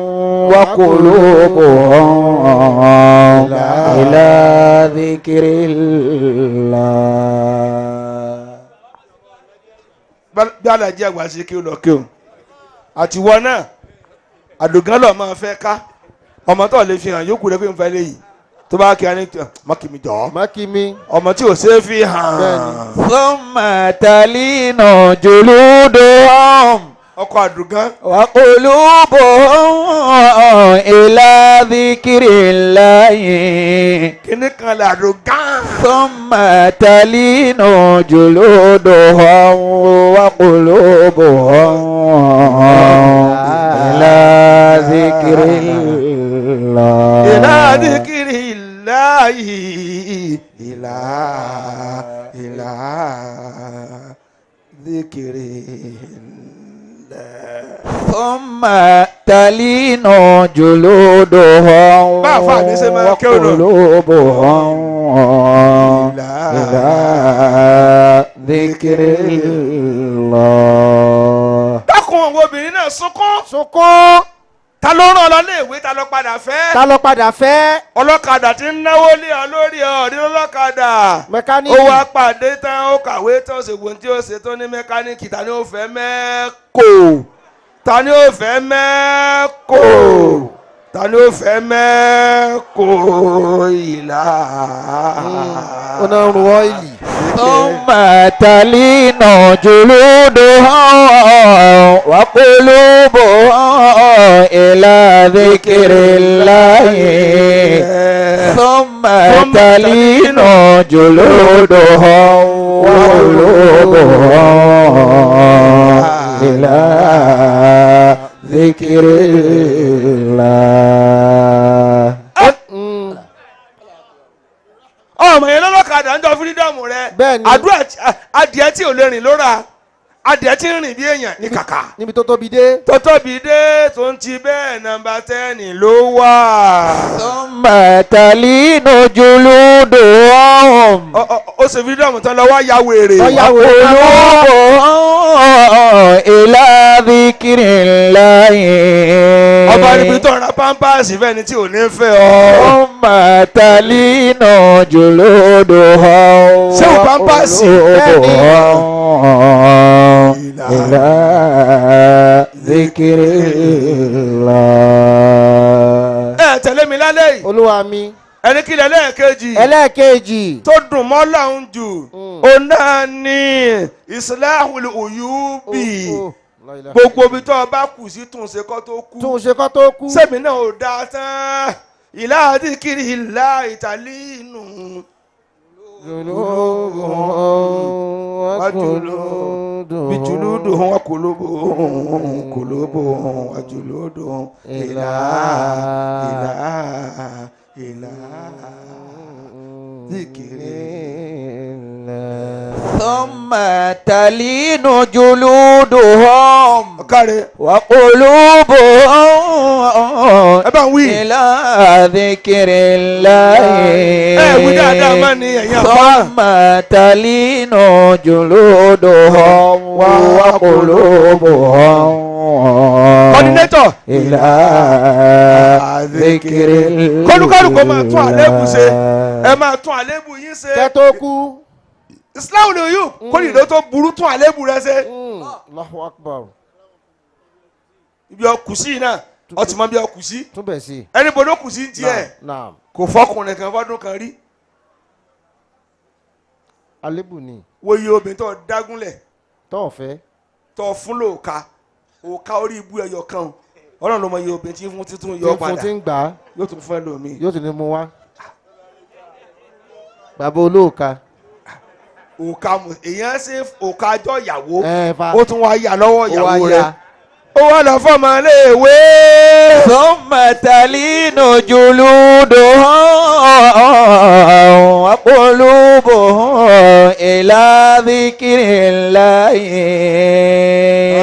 C: وقلوبهم إلى ذكر الله.
D: Bí alájí àgbà ṣe kí ó lọ kí o àtiwọ́ náà, àdògán lọ́ọ́ máa fẹ́ ká ọmọ tó lè fi hàn yókù rẹ pé n fẹ́ léyìí tó bá kí á ní mọ́kìmí jọ
A: Mákìmí.
D: ọmọ tí ò ṣeé fi hàn.
A: Bẹ́ẹ̀ni.
C: ثم تلين جلودهم
D: Ọkọ àdògán.
C: وقلوبهم إلى ذكر الله.
D: Kíní kan lè àdògán.
C: ثم تلين جلودهم وقلوبهم إلى ذكر الله.
D: إلى ذكر الله، إلى ذكر الله.
C: ثم تلين جلودهم
D: Bá àfáà ní ṣe máa kéwòn nù.
C: وقلوبهم إلى ذكر الله.
D: Dákun, àwọn obìnrin náà, sunkún.
A: Sunkún.
D: Ta ló rán ọ lọ léèwé? Ta ló padà fẹ́?
A: Ta ló padà fẹ́?
D: Ọlọ́kadà tí ń náwó lé ọ lórí ọ ní ọlọ́kadà.
A: Mẹkáníìkì.
D: Ó wá pàdé tán, ó kàwé tán, ó ṣègùn tí ó ṣe tó ní mẹkáníìkì. Ta ni ó fẹ́ mẹ́kò? Ta ni ó fẹ́ mẹ́kò? Ta ni ó fẹ́ mẹ́kò ìlà?
A: Ó náà ń ru ọ́ìlì.
C: ثم تلين جلودهم وقلوبهم إلى ذكر الله. ثم تلين جلودهم وقلوبهم إلى ذكر الله.
D: Ọmọ yẹn lọ́lọ́kadà ń jọ freedom rẹ.
A: Bẹ́ẹ̀ni.
D: Àdúrà adìẹ tí ò lè rìn lóra, adìẹ tí ń rìn bí èèyàn ní kàkà.
A: Níbi tó tóbi dé.
D: Tó tóbi dé, tó ń ti bẹ́ẹ̀, number 10 ló wà.
C: ثم تلين جلودهم
D: Ó ṣe freedom tán lọ wá ya wèrè.
A: Lọ ya wèrè.
C: وقلوبهم إلى ذكر الله.
D: Ọba níbi tó ń ra pampers fẹ́ni tí ò ní fẹ́ ọ.
C: ثم ثم تلين جلودهم
D: Ṣé o pampers?
C: وقلوبهم إلى ذكر الله.
D: Ẹ tẹ̀lé mi lálẹ́ yìí.
A: Olúwa mi.
D: Ẹni kílẹ̀ lẹ́ẹ̀kejì
A: Ẹlẹ́ẹ̀kejì.
D: tó dùn mọ́ lọ́hùn jù, òun náà ní islahul uyubi.
A: Oh, la ilaha.
D: Gbogbo ibi tó o bá kù sí, tún ṣe kó tó kú.
A: Tún ṣe kọ́ tó kú.
D: Sẹ́mi náà ò dáa tán. Ìlà àdìkiri ìlà ìtàlí inú. Bijuluduhum wa kulubuhum kulubuhum wa juluduhum ila ila ila zikiri.
C: ثم تلين جلودهم
D: Ọ̀kàrẹ̀.
C: وقلوبهم
D: Ẹ bá ń wí.
C: إلى ذكر الله.
D: Ẹ wí dáadáa má ní ẹ̀yin àfa.
C: ثم تلين جلودهم وقلوبهم
D: Coordinator.
C: إلى ذكر الله.
D: Kólúkálùkù máa tún àléébù ṣe. Ẹ máa tún àléébù yín ṣe.
A: Kẹ́ tó kú.
D: Islam ni yóò kórìíra tó burú, tún àléébù rẹ ṣe.
A: Allahu akbar.
D: Ibi ọkù sí náà, ọtí mọ bí ọkù sí.
A: Tún bẹ̀ sí.
D: Ẹni bọ́dọ̀ kù sí tiẹ̀.
A: Naam.
D: Kò fọkùnrin kan fọdún kan rí.
A: Alébù ni.
D: Wo iye obìnrin tó dágúnlẹ̀
A: Tọ́ ọ̀fẹ́.
D: tó fún lóòka òka orí ibú ẹyọ kan o. Ọlọ́run ló mọ iye obìnrin tí ń fún títún
A: Tí
D: yọ
A: ń fún
D: padà
A: tí ń gbà á.
D: yóò tún fún ẹlòmíì.
A: Yóò tún ní mú wá. Bàbá olóòka.
D: Òka èèyàn ṣe òka ajọ́ ìyàwó,
A: Ẹ fa.
D: ó tún wá yà lọ́wọ́
A: Ó wá
D: ìyàwó rẹ̀,
A: ya.
D: ó wá lọ fọmọ léèwé.
C: ثم تلين جلودهم وقلوبهم إلى ذكر الله.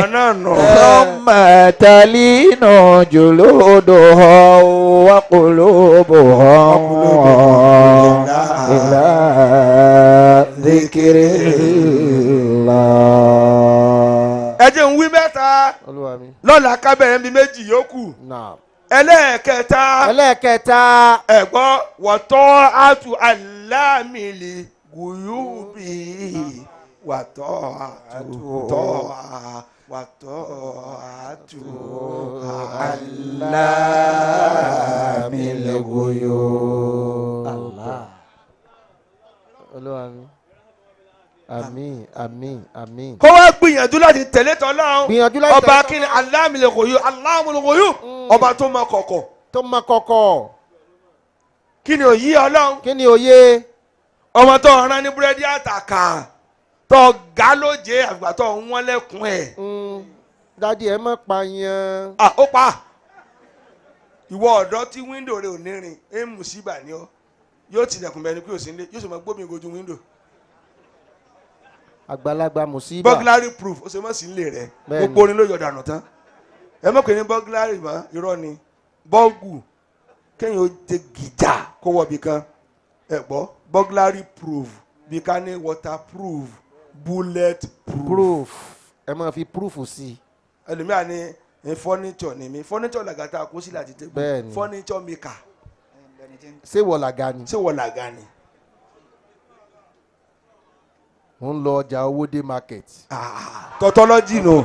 D: Ọ̀nà nù.
C: ثم تلين جلودهم وقلوبهم إلى ذكر الله.
D: Ẹ jẹ́ ń wí mẹ́ta.
A: Olúwa mi.
D: Lọ́la kábẹ̀rẹ̀ bíi méjì yòókù.
A: Naam.
D: Ẹlẹ́ẹ̀kẹta.
A: Ẹlẹ́ẹ̀kẹta.
D: Ẹ̀gbọ́n wọ̀tọ́ àtù alámìlì gùyùbí wàtọ́ àtù tọ́ wàtọ́ àtù
C: alámìlì gùyùbí.
A: Olúwa mi. Àmín, àmín, àmín.
D: Kó wá gbìyànjú láti tẹ̀lé tọ́lọ́run.
A: Gbìyànjú láti
D: Ọba
A: tẹ̀lé.
D: kí ni alámìlì gùyù, alámìlì gùyù, ọba tó mọ kọ̀kọ̀.
A: Tó mọ kọ̀kọ̀.
D: Kí ni òyì Ọlọ́run?
A: Kí ni òye?
D: Ọmọ tó rán ní búrẹ́dì àtàkà tó ga lóje àgbà tó ń wọ́n lẹ́kùn ẹ̀.
A: Dádì, ẹ má pa yan.
D: Ah, ó pa ìwọ ọ̀dọ́ tí wíńdò rẹ ò ní rìn ẹ mú síbà ní ọ, yóò tilẹ̀kùn bẹ́ẹ̀ ni pé òsín lé, yóò sì máa gbómi gojú wíńdò.
A: Àgbàlagbà mùsíbà.
D: Burglary proof, ó ṣe mọ́ sí ilé rẹ.
A: Bẹ́ẹ̀ni.
D: Gbogbo orin ló yọ dànù tán. Ẹ mọ̀ pé ní burglary mọ́, irọ́ ni bọ́ọ̀gù, kéèyàn ó jẹ gìjà kó wọ̀ bí kan. Ẹ gbọ́ burglary proof bí ká ní waterproof, bullet proof.
A: Proof. Ẹ máa fi proof sí i.
D: Ẹlòmíà ní ní furniture ni mi, furniture làgàtà kó sílẹ̀ àti tébù.
A: Bẹ́ẹ̀ni.
D: Furniture maker.
A: Ṣé wọ́n làga ni?
D: Ṣé wọ́n làgà ni?
A: Mo ń lọ ọjà Owódé market.
D: Tautology nù.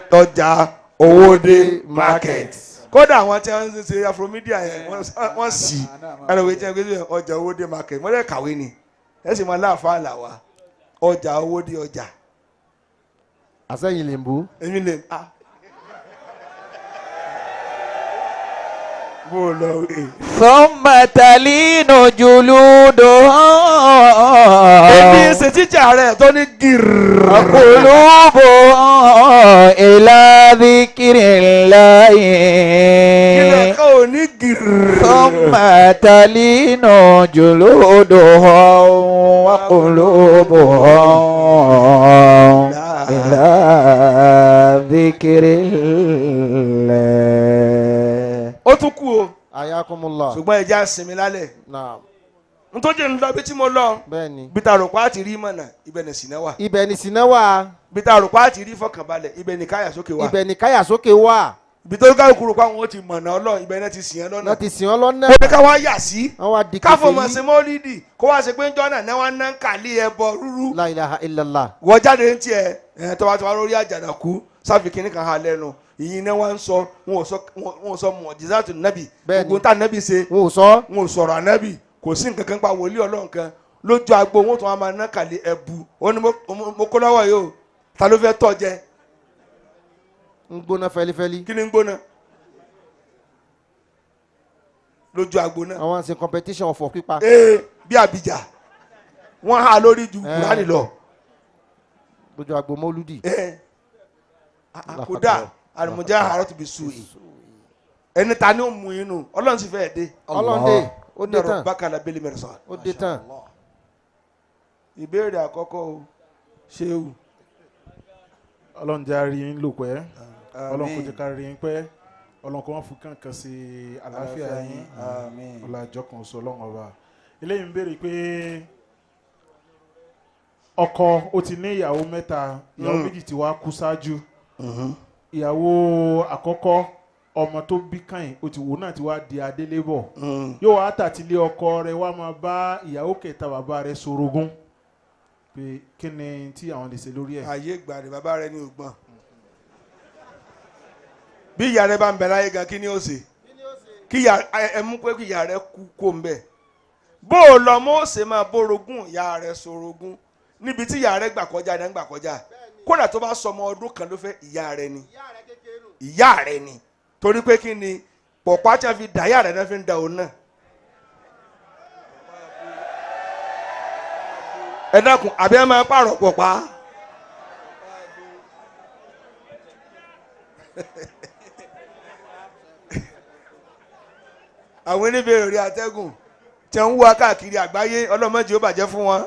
D: Ọjà Owódé market. Kódà àwọn tí wọ́n ń ṣe afromedia yẹn, wọ́n sì ẹnu wíjẹ́ tí wọ́n gbé ọjà Owódé market, wọ́n lè kàwé ni, ẹ sì máa láàfáà là wá ọjà Owódé ọjà.
A: Àsẹ́yìn lè ń bú.
D: Èmi lè a bó o lọ wí.
C: ثم تلين جلودهم
D: Èmi ṣe tíjà rẹ̀ tó ní gírrrr.
C: وقلوبهم إلى ذكر الله.
D: Kílẹ̀ ká ò ní gírrrr.
C: ثم تلين جلودهم وقلوبهم إلى ذكر الله.
D: Ó tún kú o.
A: Ayakumullah.
D: Ṣùgbọ́n ẹ jẹ́ á sinmi lálẹ́.
A: Naam.
D: Ntọ́jú ń lọ bí tí mo lọ.
A: Bẹ́ẹ̀ni.
D: Bí ta rò pa á ti rí mọ̀nà, ibẹ̀ ní sinẹ́ wà.
A: Ibẹ̀ ni sinẹ́ wà.
D: Bí ta rò pa á ti rí fọkànbalẹ̀, ibẹ̀ ní káyà sókè wà.
A: Ibẹ̀ ni káyà sókè wà.
D: Ibi tó kálukú rò pé àwọn ó ti mọ̀nà Ọlọ́run, ibẹ̀ náà ti sìn ẹ́ lọ́nà.
A: Náà ti sìn ọ́ lọ́nà.
D: Ó ní ká wá yà sí.
A: Wọ́n wá di
D: Káfọ́ mọ̀
A: kèfèrí.
D: sí mọ́lídì kó wá ṣe pé ń jọ́nà náà wá ná ń kàlí ẹbọ rúrú.
A: La ilaha illallah.
D: Wọ́n jáde ń tiẹ̀ ẹ̀ tó bá ti wá lórí àjànàkú sáfì kínní kan ha lẹ́nu ìyìn náà wá ń sọ, wọn ò sọ, wọn ò sọ mọ̀jísàtù nábì.
A: Bẹ́ẹ̀ni.
D: Gbogbo tá nábì ṣe,
A: Wọn ò sọ.
D: wọn ò sọ̀rọ̀ ànábì, kò sí nǹkan kan pa wòlíì Ọlọ́run kan lójú agbo. Wọn tún wá máa ná kàlí ẹ̀bù. Ó ní mo kó lọ́wọ́ yìí o, ta ló fẹ́ tọ́ jẹ?
A: Ń gbóná fẹlifẹli.
D: Kí ni ń gbóná lójú agbo náà?
A: Àwọn ṣe competition ọ̀fọ̀ pípa.
D: Ee, bí Abidjan wọn há lórí ju Kúránì lọ.
A: Lójú agbo mọ́lúdì.
D: Ẹ kódà àlùmọ̀já àárọ̀ tó fi sùn yìí, ẹni ta ni ó mú inú Ọlọ́run sì fẹ́ẹ́ dé.
A: Ọlọ́run dé, ó dé tán.
D: Bákàlà bẹ́lí mẹ́rin sọ̀rọ̀.
A: Ó dé tán.
D: Ìbéèrè àkọ́kọ́ o, ṣéwù.
E: Ọlọ́run jẹ́ àárí yín lò pẹ́, Ọlọ́run kò jẹ́ ká rí yín pẹ́, Ọlọ́run kò wọ́n fún kankan sí àlàáfíà yín.
C: Àmín.
E: Ọlájọ́ kan sọ Ọlọ́run ọba. Eléyìí ń béèrè pé ọkọ ó ti ní ìyàwó mẹ́ta, ìyàwó méjì ti wá kú ṣáájú. Ìyàwó àkọ́kọ́, ọmọ tó bí kàn ó ti wò náà ti wá di adélébọ̀, yóò wá tàtílé ọkọ rẹ̀ wá máa bá ìyàwó kẹta bàbá rẹ̀ sorogún, pé kí ni tí àwọn lè ṣe lórí ẹ̀?
D: Àyè gbàdé bàbá rẹ ní ògbọ́n. Bí ìyá rẹ bá ń bẹ láyé gan, kí ni ó ṣe? Kí ìyá ẹ mú pé kí ìyá rẹ kú kó ń bẹ, bó o lọ mọ́ ó ṣe máa bórogún ìyá rẹ sorogún níbi tí ìyá rẹ gbà kọjá ní gbà kọjá. Kódà tó bá sọmọ ọdún kan ló fẹ́, ìyá rẹ ni, ìyá rẹ ni, torí pé kí ni pọ̀pá tí wọ́n fi dà ìyá rẹ náà fi ń da òun náà. Ẹ dákun, àbí ẹ máa pààrọ̀ pọ̀pá? Àwọn oníbèrè orí atẹ́gùn tí ń wá káàkiri àgbáyé, ọlọ́mọdé ó bàjẹ́ fún wọn.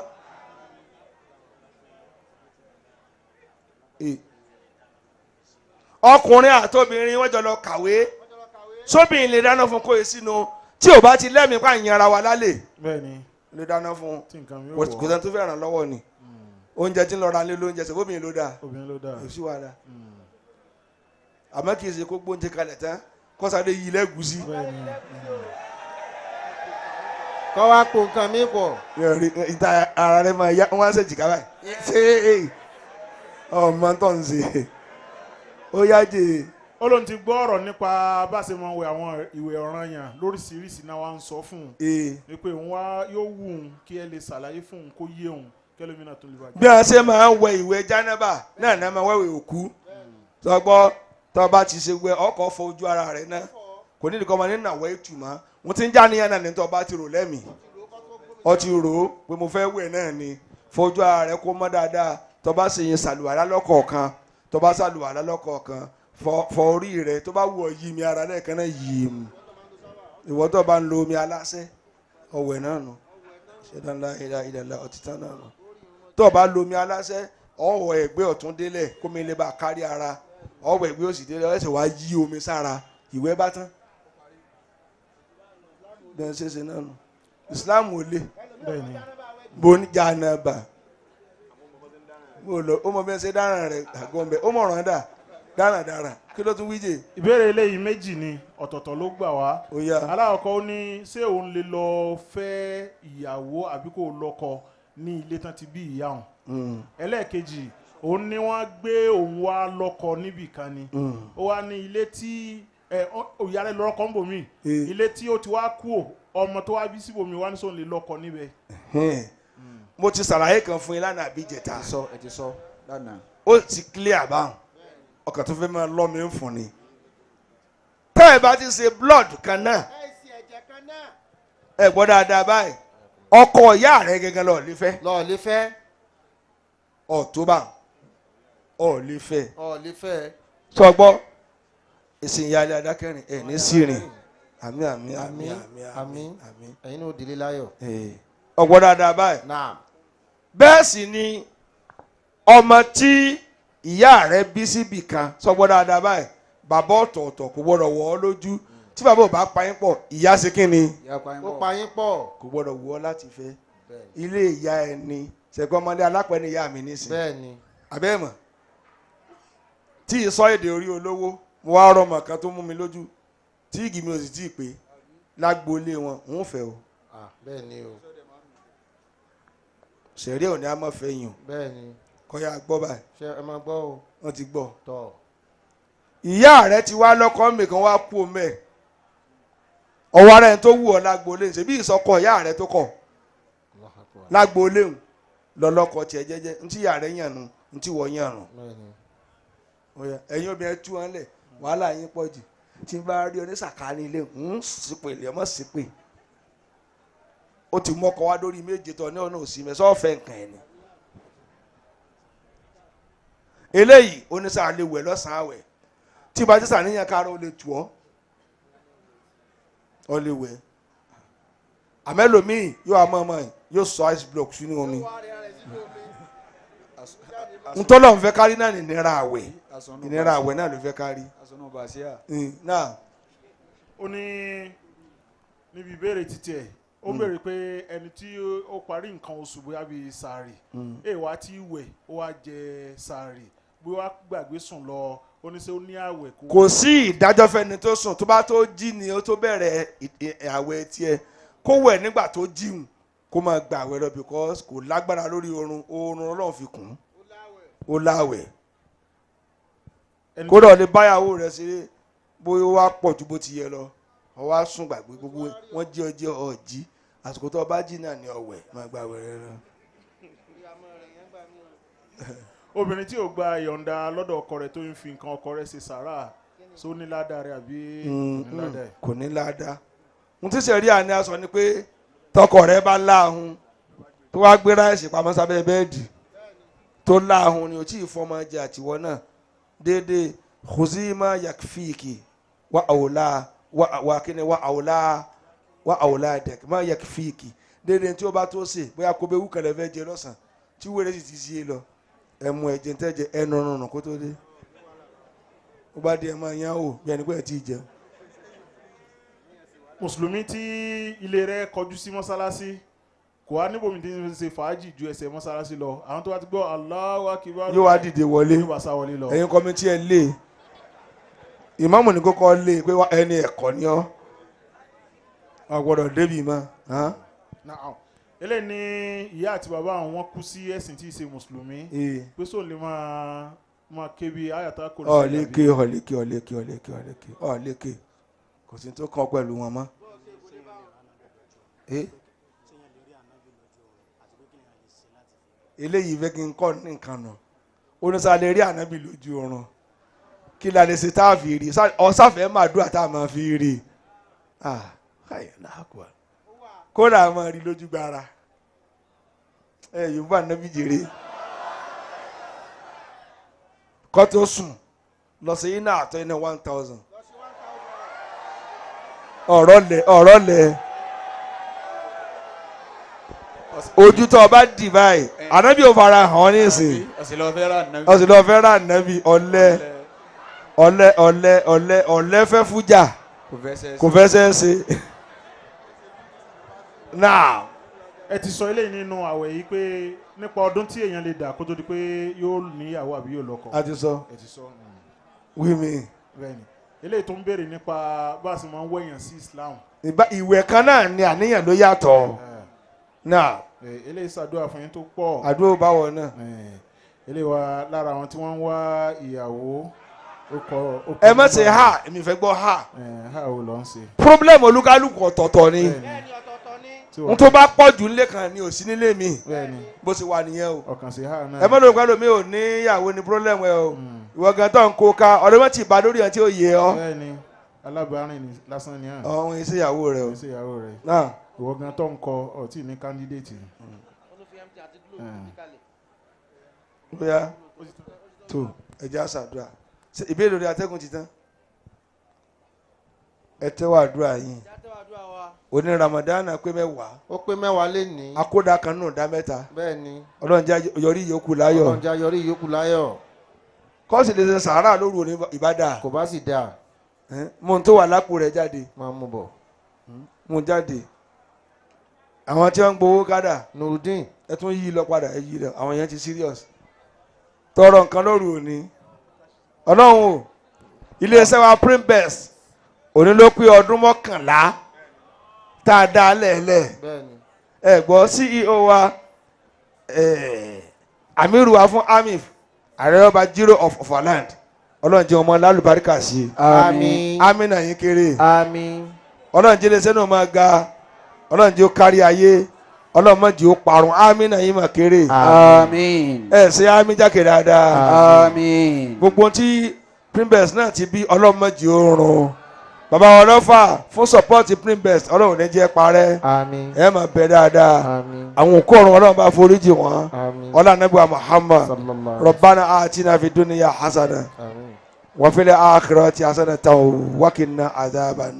D: Ọkùnrin àtobìnrin wọ́n jọ lọ kàwé, sóbìnrin lè dáná fún kóye sínú tí ò bá ti lẹ́mìí pa ìyẹn ara wa lálẹ́.
E: Bẹ́ẹ̀ni.
D: Lè dáná fún.
E: Tí nǹkan mi ò
D: Kò
E: wọ̀.
D: sẹ́ni tó fẹ́ ràn lọ́wọ́ ni oúnjẹ tí ń lọ ra lé lóúnjẹ sọ́bìnrin ló dáa.
E: Obìnrin ló dáa.
D: Kò sí wàhálà, àmọ́ kì í ṣe kó gbóúnjẹ kalẹ̀ tán kọ́sáré yí lẹ́gùsí.
E: Bẹ́ẹ̀ni.
A: Kọ́ wá po nǹkan mi pọ̀.
D: Ìta ara rẹ máa yá, wọ́n á ṣe jìkà báyìí, ṣé ọmọ tó ń ṣe ó yá jẹ.
E: Ó lóun ti gbọ́ ọ̀rọ̀ nípa bá ṣe máa wẹ àwọn ìwẹ̀ ọ̀ranyàn lóríṣiríṣi náà, wá ń sọ fún un wípé òun wá yóò wù ún kí ẹ lè ṣàlàyé fún un kó yé òun kẹlòmínà tó lè bàjẹ́.
D: Bí a ṣe máa ń wẹ ìwẹ̀ jánábà náà náà máa wẹ̀wẹ̀ òkú sọgbọ́. Tó bá ti ṣe wẹ ọkọ̀ fọ ojú ara rẹ̀ náà, kò ní ìdíkọ́ ọmọ nínú àwẹ̀ ìtumọ̀ wọ́n ti ń já níyàn náà ní. Tó bá ti rò lẹ́mìí, ọ ti rò ó pé mo fẹ́ wẹ̀ náà ni, fojú ara rẹ̀ kó mọ́ dáadáa. Tó bá ṣe yẹn, ṣàlùwàlá lọ́kọ̀ọ̀kan. Tó bá ṣàlùwàlá lọ́kọ̀ọ̀kan, fọ orí rẹ̀. Tó bá wù ọ́, yí mi ara lẹ́ẹ̀kan náà, yí mu. Ìwọ tó bá ń lo omi aláṣẹ ọ̀wẹ̀ náà nù, ṣẹ̀dá ìlà ìlà ọ̀títàn náà nù. Tó bá lo omi aláṣẹ, ọwọ́ ẹ̀gbẹ́ ọ̀tún délẹ̀ kómi lè bá kárí ara, ọwọ́ ẹ̀gbẹ́ òsì délẹ̀, ọ̀sẹ̀ wá yí omi sára, ìwẹ̀ bá tán. Bẹ́ẹ̀ ṣe ṣe náà nù, Islam ò le.
E: Bẹ́ẹ̀ni.
D: Bo ní jàǹdàbà mo lọ, ó mọ bí wọ́n ṣe dáràn rẹ̀ àgọ́ mbẹ́, ó mọ̀ ọ̀ràn dà dáràn dáràn. Kí ló tún wíjè?
E: Ìbéèrè eléyìí méjì ni, ọ̀tọ̀ọ̀tọ̀ ló gbà wá.
D: Ó yá.
E: Alákọ̀ọ́kọ́, ó ní ṣé òun lè lọ fẹ́ ìyàwó àbí kò lọ́kọ ní ilé tán ti bí ìyá òun? Ẹlẹ́ẹ̀kejì, òun ní wọ́n gbé òun wá lọ́kọ níbì kan ni, ó wá ní ilé tí ẹ ìyá rẹ̀ lọ́kọ ń bò mí, ilé tí ó ti wá kú ò, ọmọ tó wá bí síbòmí, wá ní sóun lè lọ́kọ níbẹ̀?
D: Mo ti ṣàlàyé kan fún yín lánàá àbí ìjẹta.
C: Sọ, ẹ ti sọ lánàá.
D: Ó ti clear báwọn, ọkàn tó fẹ́ máa lọ́ mi ń fún ni. Tẹ́ ẹ bá ti ṣe blood kan náà, ẹ gbọ́ dáadáa báyìí, ọkọ ìyá rẹ gẹ́gẹ́ lọ́ọ́ lè fẹ́.
A: Lọ́ọ̀ lè fẹ́.
D: Ọ̀túnba ọ̀ lè fẹ́.
A: Ọ̀ lè fẹ́.
D: Sọgbọ́ ìsìn ìyáálé adákẹ́rìn ẹ̀ ní sírìn. Àmín, àmín, àmín, àmín, àmín, àmín.
A: Ẹ̀yin náà ó délé láyọ̀.
D: Ọgbọ́n dáadáa báyìí.
A: Naam.
D: Bẹ́ẹ̀ sì ni ọmọ tí ìyá rẹ bí síbì kan, sọgbọ́n dáadáa báyìí, bàbá ọ̀tọ̀ọ̀tọ̀ kò gbọ́dọ̀ wọ̀ ọ́ lójú. Tí bàbá ò bá pa yín pọ̀, ìyá ṣe kí ni?
C: Ìyá pa yín
A: Ó
C: pọ̀.
A: pa yín pọ̀.
D: Kò gbọ́dọ̀ wọ̀ ọ́ láti fẹ́ ilé ìyá ẹni. Ṣẹ̀gbọ́n ọmọdé alápẹ̀ ni ìyá mi nísìn.
A: Bẹ́ẹ̀ni.
D: Abẹ́ mọ̀ tí ì sọ èdè orí olówó Mo wá rọmọ kan tó mú mi lójú tí igi mi ò sì tíì pé lágboolé wọn, n ó fẹ́ o.
A: Ah, bẹ́ẹ̀ ni o.
D: Sẹ̀rí ò ní a máa fẹ́ yín o.
A: Bẹ́ẹ̀ ni.
D: Kọ́yà gbọ́ báyìí.
A: Ṣé ẹ máa gbọ́ o?
D: Wọ́n ti gbọ́.
A: Tọ̀.
D: Ìyá rẹ ti wá lọ́kọ́ mi kan wá kú omi ẹ̀, ọwọ́ ara ẹni tó wù ọ́ lágboolé, ṣe bí ìsọkọ ìyá rẹ tó kọ̀
A: Allahu Akbar.
D: lágboolé ń lọ́lọ́kọ tiẹ̀ jẹ́jẹ́, ntí ìyá rẹ yàn nù, ntí wọ́n yàn nù.
A: Bẹ́ẹ̀ ni.
D: Ọ̀yà, ẹ̀yin obìnrin tú wọn lẹ̀, wàhálà yín pọ̀ jù. Tí n bá rí onísàkání ilé ń sípè lè mọ̀ sípè, ó ti mọ́kọ wá lórí méje tọ́ ní ọ̀nà òsì mẹ́sàn-án nǹkan ẹ̀ ni. Eléyìí onísà lè wẹ̀ lọ́sàn-án àwẹ̀ tí bá ti sàníyàn kára ó lè tù ọ́, ọ lè wẹ̀. Àmẹ́lòmíì yóò àmọ́ ọmọ yìí yóò sọ ice block sínú omi. Ntọ́lọ́ ń fẹ́ kárí náà ní ìnira àwẹ̀, ìnira àwẹ̀ náà ló fẹ́ kárí.
C: Asọ̀nù bàṣíà.
D: Náà.
E: Ó ní níbi ìbéèrè títí ẹ̀, ó béèrè pé ẹni tí ó parí nǹkan oṣù bóyá bíi sàárì èèwà tí wẹ̀, ó wá jẹ sàárì, bóyá wá gbàgbé sùn lọ, ó ní ṣé ó ní àwẹ̀ kó.
D: Kò sí ìdájọ́ fẹ́ni tó sùn, tó bá tó jí ni ó tó bẹ̀rẹ̀ àwẹ̀ tiẹ̀, kó wẹ̀ nígbà tó jíun, kó máa gba àwẹ̀ lọ, because kò lágbára lórí oorun, oorun Ọlọ́run fi kùn ún, ó láwẹ̀.
E: Ẹni
D: Kódà ó lè báyàwó rẹ̀ ṣeré, bóyá ó wá pọ̀ ju bó ti yẹ lọ, ó wá sùn gbàgbé, gbogbo wọ́n jí ọjọ́ ọ̀jí, àsìkò tó bá jí náà ni ọ̀wẹ̀ máa gba àwẹ̀ rẹ̀ lọ.
E: Obìnrin tí ò gba ìyọ̀ǹda lọ́dọ̀ ọkọ rẹ̀ tó ń fi nǹkan ọkọ rẹ̀ ṣe sàrà, ṣó ní ládàá rẹ̀ àbí kò ní ládàá ẹ̀?
D: Kò ní ládàá. Ohun tí sẹ̀rí àní aṣọ ni pé tọkọ rẹ bá láhùn, tó wá gbé ráìsì pamọ́ sábẹ́ bẹ́ẹ̀dì tó láhùn ni ò tí ì fọmọ jẹ àtiwọ́ náà déédéé khuzima yakfiki wa awla wa kíni wa awla wa awla dẹk ma yakfiki, déédéé tí ó bá tó sè, bóyá kó bẹ wúkẹlẹ fẹ́ jẹ lọ́sàn tí wẹ́rẹ́ sì ti ṣe lọ, ẹ mú ẹjẹ ń tẹ́jẹ ẹnu rùnrùn kó tó dé, ó bá di ẹ máa yán o bí ẹni pé ẹ ti jẹun.
E: Mùsùlùmí tí ilé rẹ̀ kọjú sí mọ́sálásí, kò wá níbòmí tí ń ṣe fàájì ju ẹsẹ̀ mọ́sálásí lọ, àwọn tó bá ti gbọ́ Allahu Akbar
D: Yóò wá dìde wọlé.
E: Yóò bá sá wọlé lọ.
D: Ẹ̀yin committee, ẹ lé ìmáàmù ní kókó lé pé wá, ẹni ẹ̀kọ́ ni ọ́, ọ gbọ́dọ̀ débi mọ́ hàn?
E: Naam. Eléyìí ní ìyá àti bàbá àwọn wọn kú sí ẹ̀sìn tí í ṣe mùsùlùmí, pé sóun lè máa ké bí ayàtá kò
D: Ọ̀lẹ́kẹ̀ ọ̀lẹ́kẹ̀ ọ̀lẹ́kẹ̀ ọ̀lẹ́kẹ̀ ọ̀lẹ́kẹ̀ ọ̀lẹ́kẹ̀, kò sí tó kàn pẹ̀lú wọn mọ́. Eh? Eléyìí fẹ́ kí n kọ́ ní nǹkan nù, onísàlẹ̀ rí ànábì lójú oorun, kí la lè ṣe tá a fi rí ọ̀sáfẹ́ màdúrà tá a máa fi rí? Ah, káyọ̀ láàkúà, kódà máa rí lójú gbára ẹ yorùbá ànábì jèrè kọ́ tó sùn lọ sí iná àtọ́ iná 1000 ọ̀rọ̀ lẹ̀, ọ̀rọ̀ lẹ̀, ojú tó o bá dì báyìí, ànábì ò fara hàn ọ́ nísìnyí.
C: Ọ̀sìn lọ fẹ́ rà nàbí.
D: Ọ̀sìn lọ fẹ́ rà ànábì. Ọ̀lẹ ọ̀lẹ ọ̀lẹ ọ̀lẹ ọ̀lẹ fẹ́ fújà.
C: Kò fẹ́ sẹ́.
D: Kò fẹ́ sẹ́ ṣe náà.
E: Ẹ ti sọ eléyìí nínú àwẹ̀ yìí pé nípa ọdún tí èèyàn lè dà kó tó di pé yóò níyàwó àbí yóò lọ́kọ.
D: A ti sọ.
E: Ẹ ti sọ.
D: Wí mi.
E: Bẹ́ẹ̀ni, eléyìí tó ń béèrè nípa bá a sì máa ń wẹ̀yàn sí Islam.
D: Ìwẹ̀ kan náà ni, àníyàn ló yàtọ̀ náà.
E: Eléyìí ṣàdúrà fún yín tó pọ̀.
D: Àdúrà báwọ̀ náà.
E: Eléyìí wa lára àwọn tí wọ́n ń wá ìyàwó, ó kọ ó kọ
D: Ẹ má ṣe
E: nọ́mbà.
D: Ha, èmi fẹ́ gbọ́ ha.
E: Ha ò lọ ń ṣe.
D: Problem olúkálùkù ọ̀tọ̀ọ̀tọ̀ ni.
E: Bẹ́ẹ̀ni, tí
D: N
E: wọ́n
D: tó bá pọ̀ jù nílé kan ni ò sí nílé mi.
E: Bẹ́ẹ̀ni.
D: Bó ṣe wà nìyẹn o.
E: Ọkàn sí ha náà.
D: Ẹ má lóun pẹ́lú mi ò níyàwó ni problem ẹ o. Ìwọ gan tó ń kó ká ọ̀rẹ́ mọ́ ti bá lórí ẹ̀ tí ó yẹ ọ́.
E: Bẹ́ẹ̀ni, alábàárìn ni lásán ni hàn.
D: Ọ̀hún iṣẹ́ ìyàwó rẹ o.
E: Ṣe ìyàwó rẹ̀.
D: Náà.
E: Ìwọ gan tó ń kọ ọtí ní candidate.
D: Bóyá tó ẹjẹ́ àṣàdúrà. Ṣé ìbéèrè lórí atẹ́gùn ti tán? Ẹ tẹ́wọ́ àdúrà yín. Òní Ramadana pé 10.
A: Ó pé 10 lénìí.
D: Akódà kan nù dá 3.
A: Bẹ́ẹ̀ ni.
D: Ọlọ́run jẹ́ yọrí ìyókù láyọ̀.
A: Ọlọ́run jẹ́ yọrí ìyókù láyọ̀.
D: Kọ́ọ̀sì lè ṣe sàárà lóru òní ìbádà.
A: Kò bá sì dáa.
D: Mú un tó wà lápò rẹ̀ jáde.
A: Máa mú bọ̀.
D: Mú un jáde. Àwọn tí wọ́n ń gbowó kádà.
A: Nurudeen.
D: Ẹ tún yí lọ padà, ẹ yí lọ, àwọn yẹn ti serious. Tọrọ nǹkan lóru òní. Ọlọ́run o, Iléeṣẹ́ wa Primbest òní ló pé ọdún 11 tá a dá lẹ́ẹ̀lẹ́. Ẹ gbọ́, CEO wa, amiru wa fún AMIF, ààrẹ ọba jiro of Ọ̀fàland, Ọlọ́run jẹ́ ọmọ lálùbáríkà sí i.
A: Àmín.
D: Amínà yín kéré.
A: Àmín.
D: Ọlọ́run jẹ́ iléeṣẹ́ náà máa ga, Ọlọ́run jẹ́ ó kárí ayé, Ọlọ́run má jẹ́ ó parun. Amínà yín máa kéré.
C: Àmín.
D: Ẹ ṣe àmín jákè dáadáa.
C: Àmín.
D: Gbogbo ohun tí Primbest náà ti bí, Ọlọ́run má jẹ́ ó run. Bàbá wọn lọ́fà fún support Primbest, Ọlọ́run ní jẹ́ parẹ́.
A: Àmín.
D: Ẹ máa bẹ dáadáa.
A: Àmín.
D: Àwọn òkú ọ̀run, Ọlọ́run bá foríjì wọn.
A: Àmín.
D: Ọlá anábìwá Muhammad.
A: Sallallahu.
D: Rabbana atina fi dunya hasana
A: Àmín.
D: wa fil akhirati hasanatan wa qina adhaban.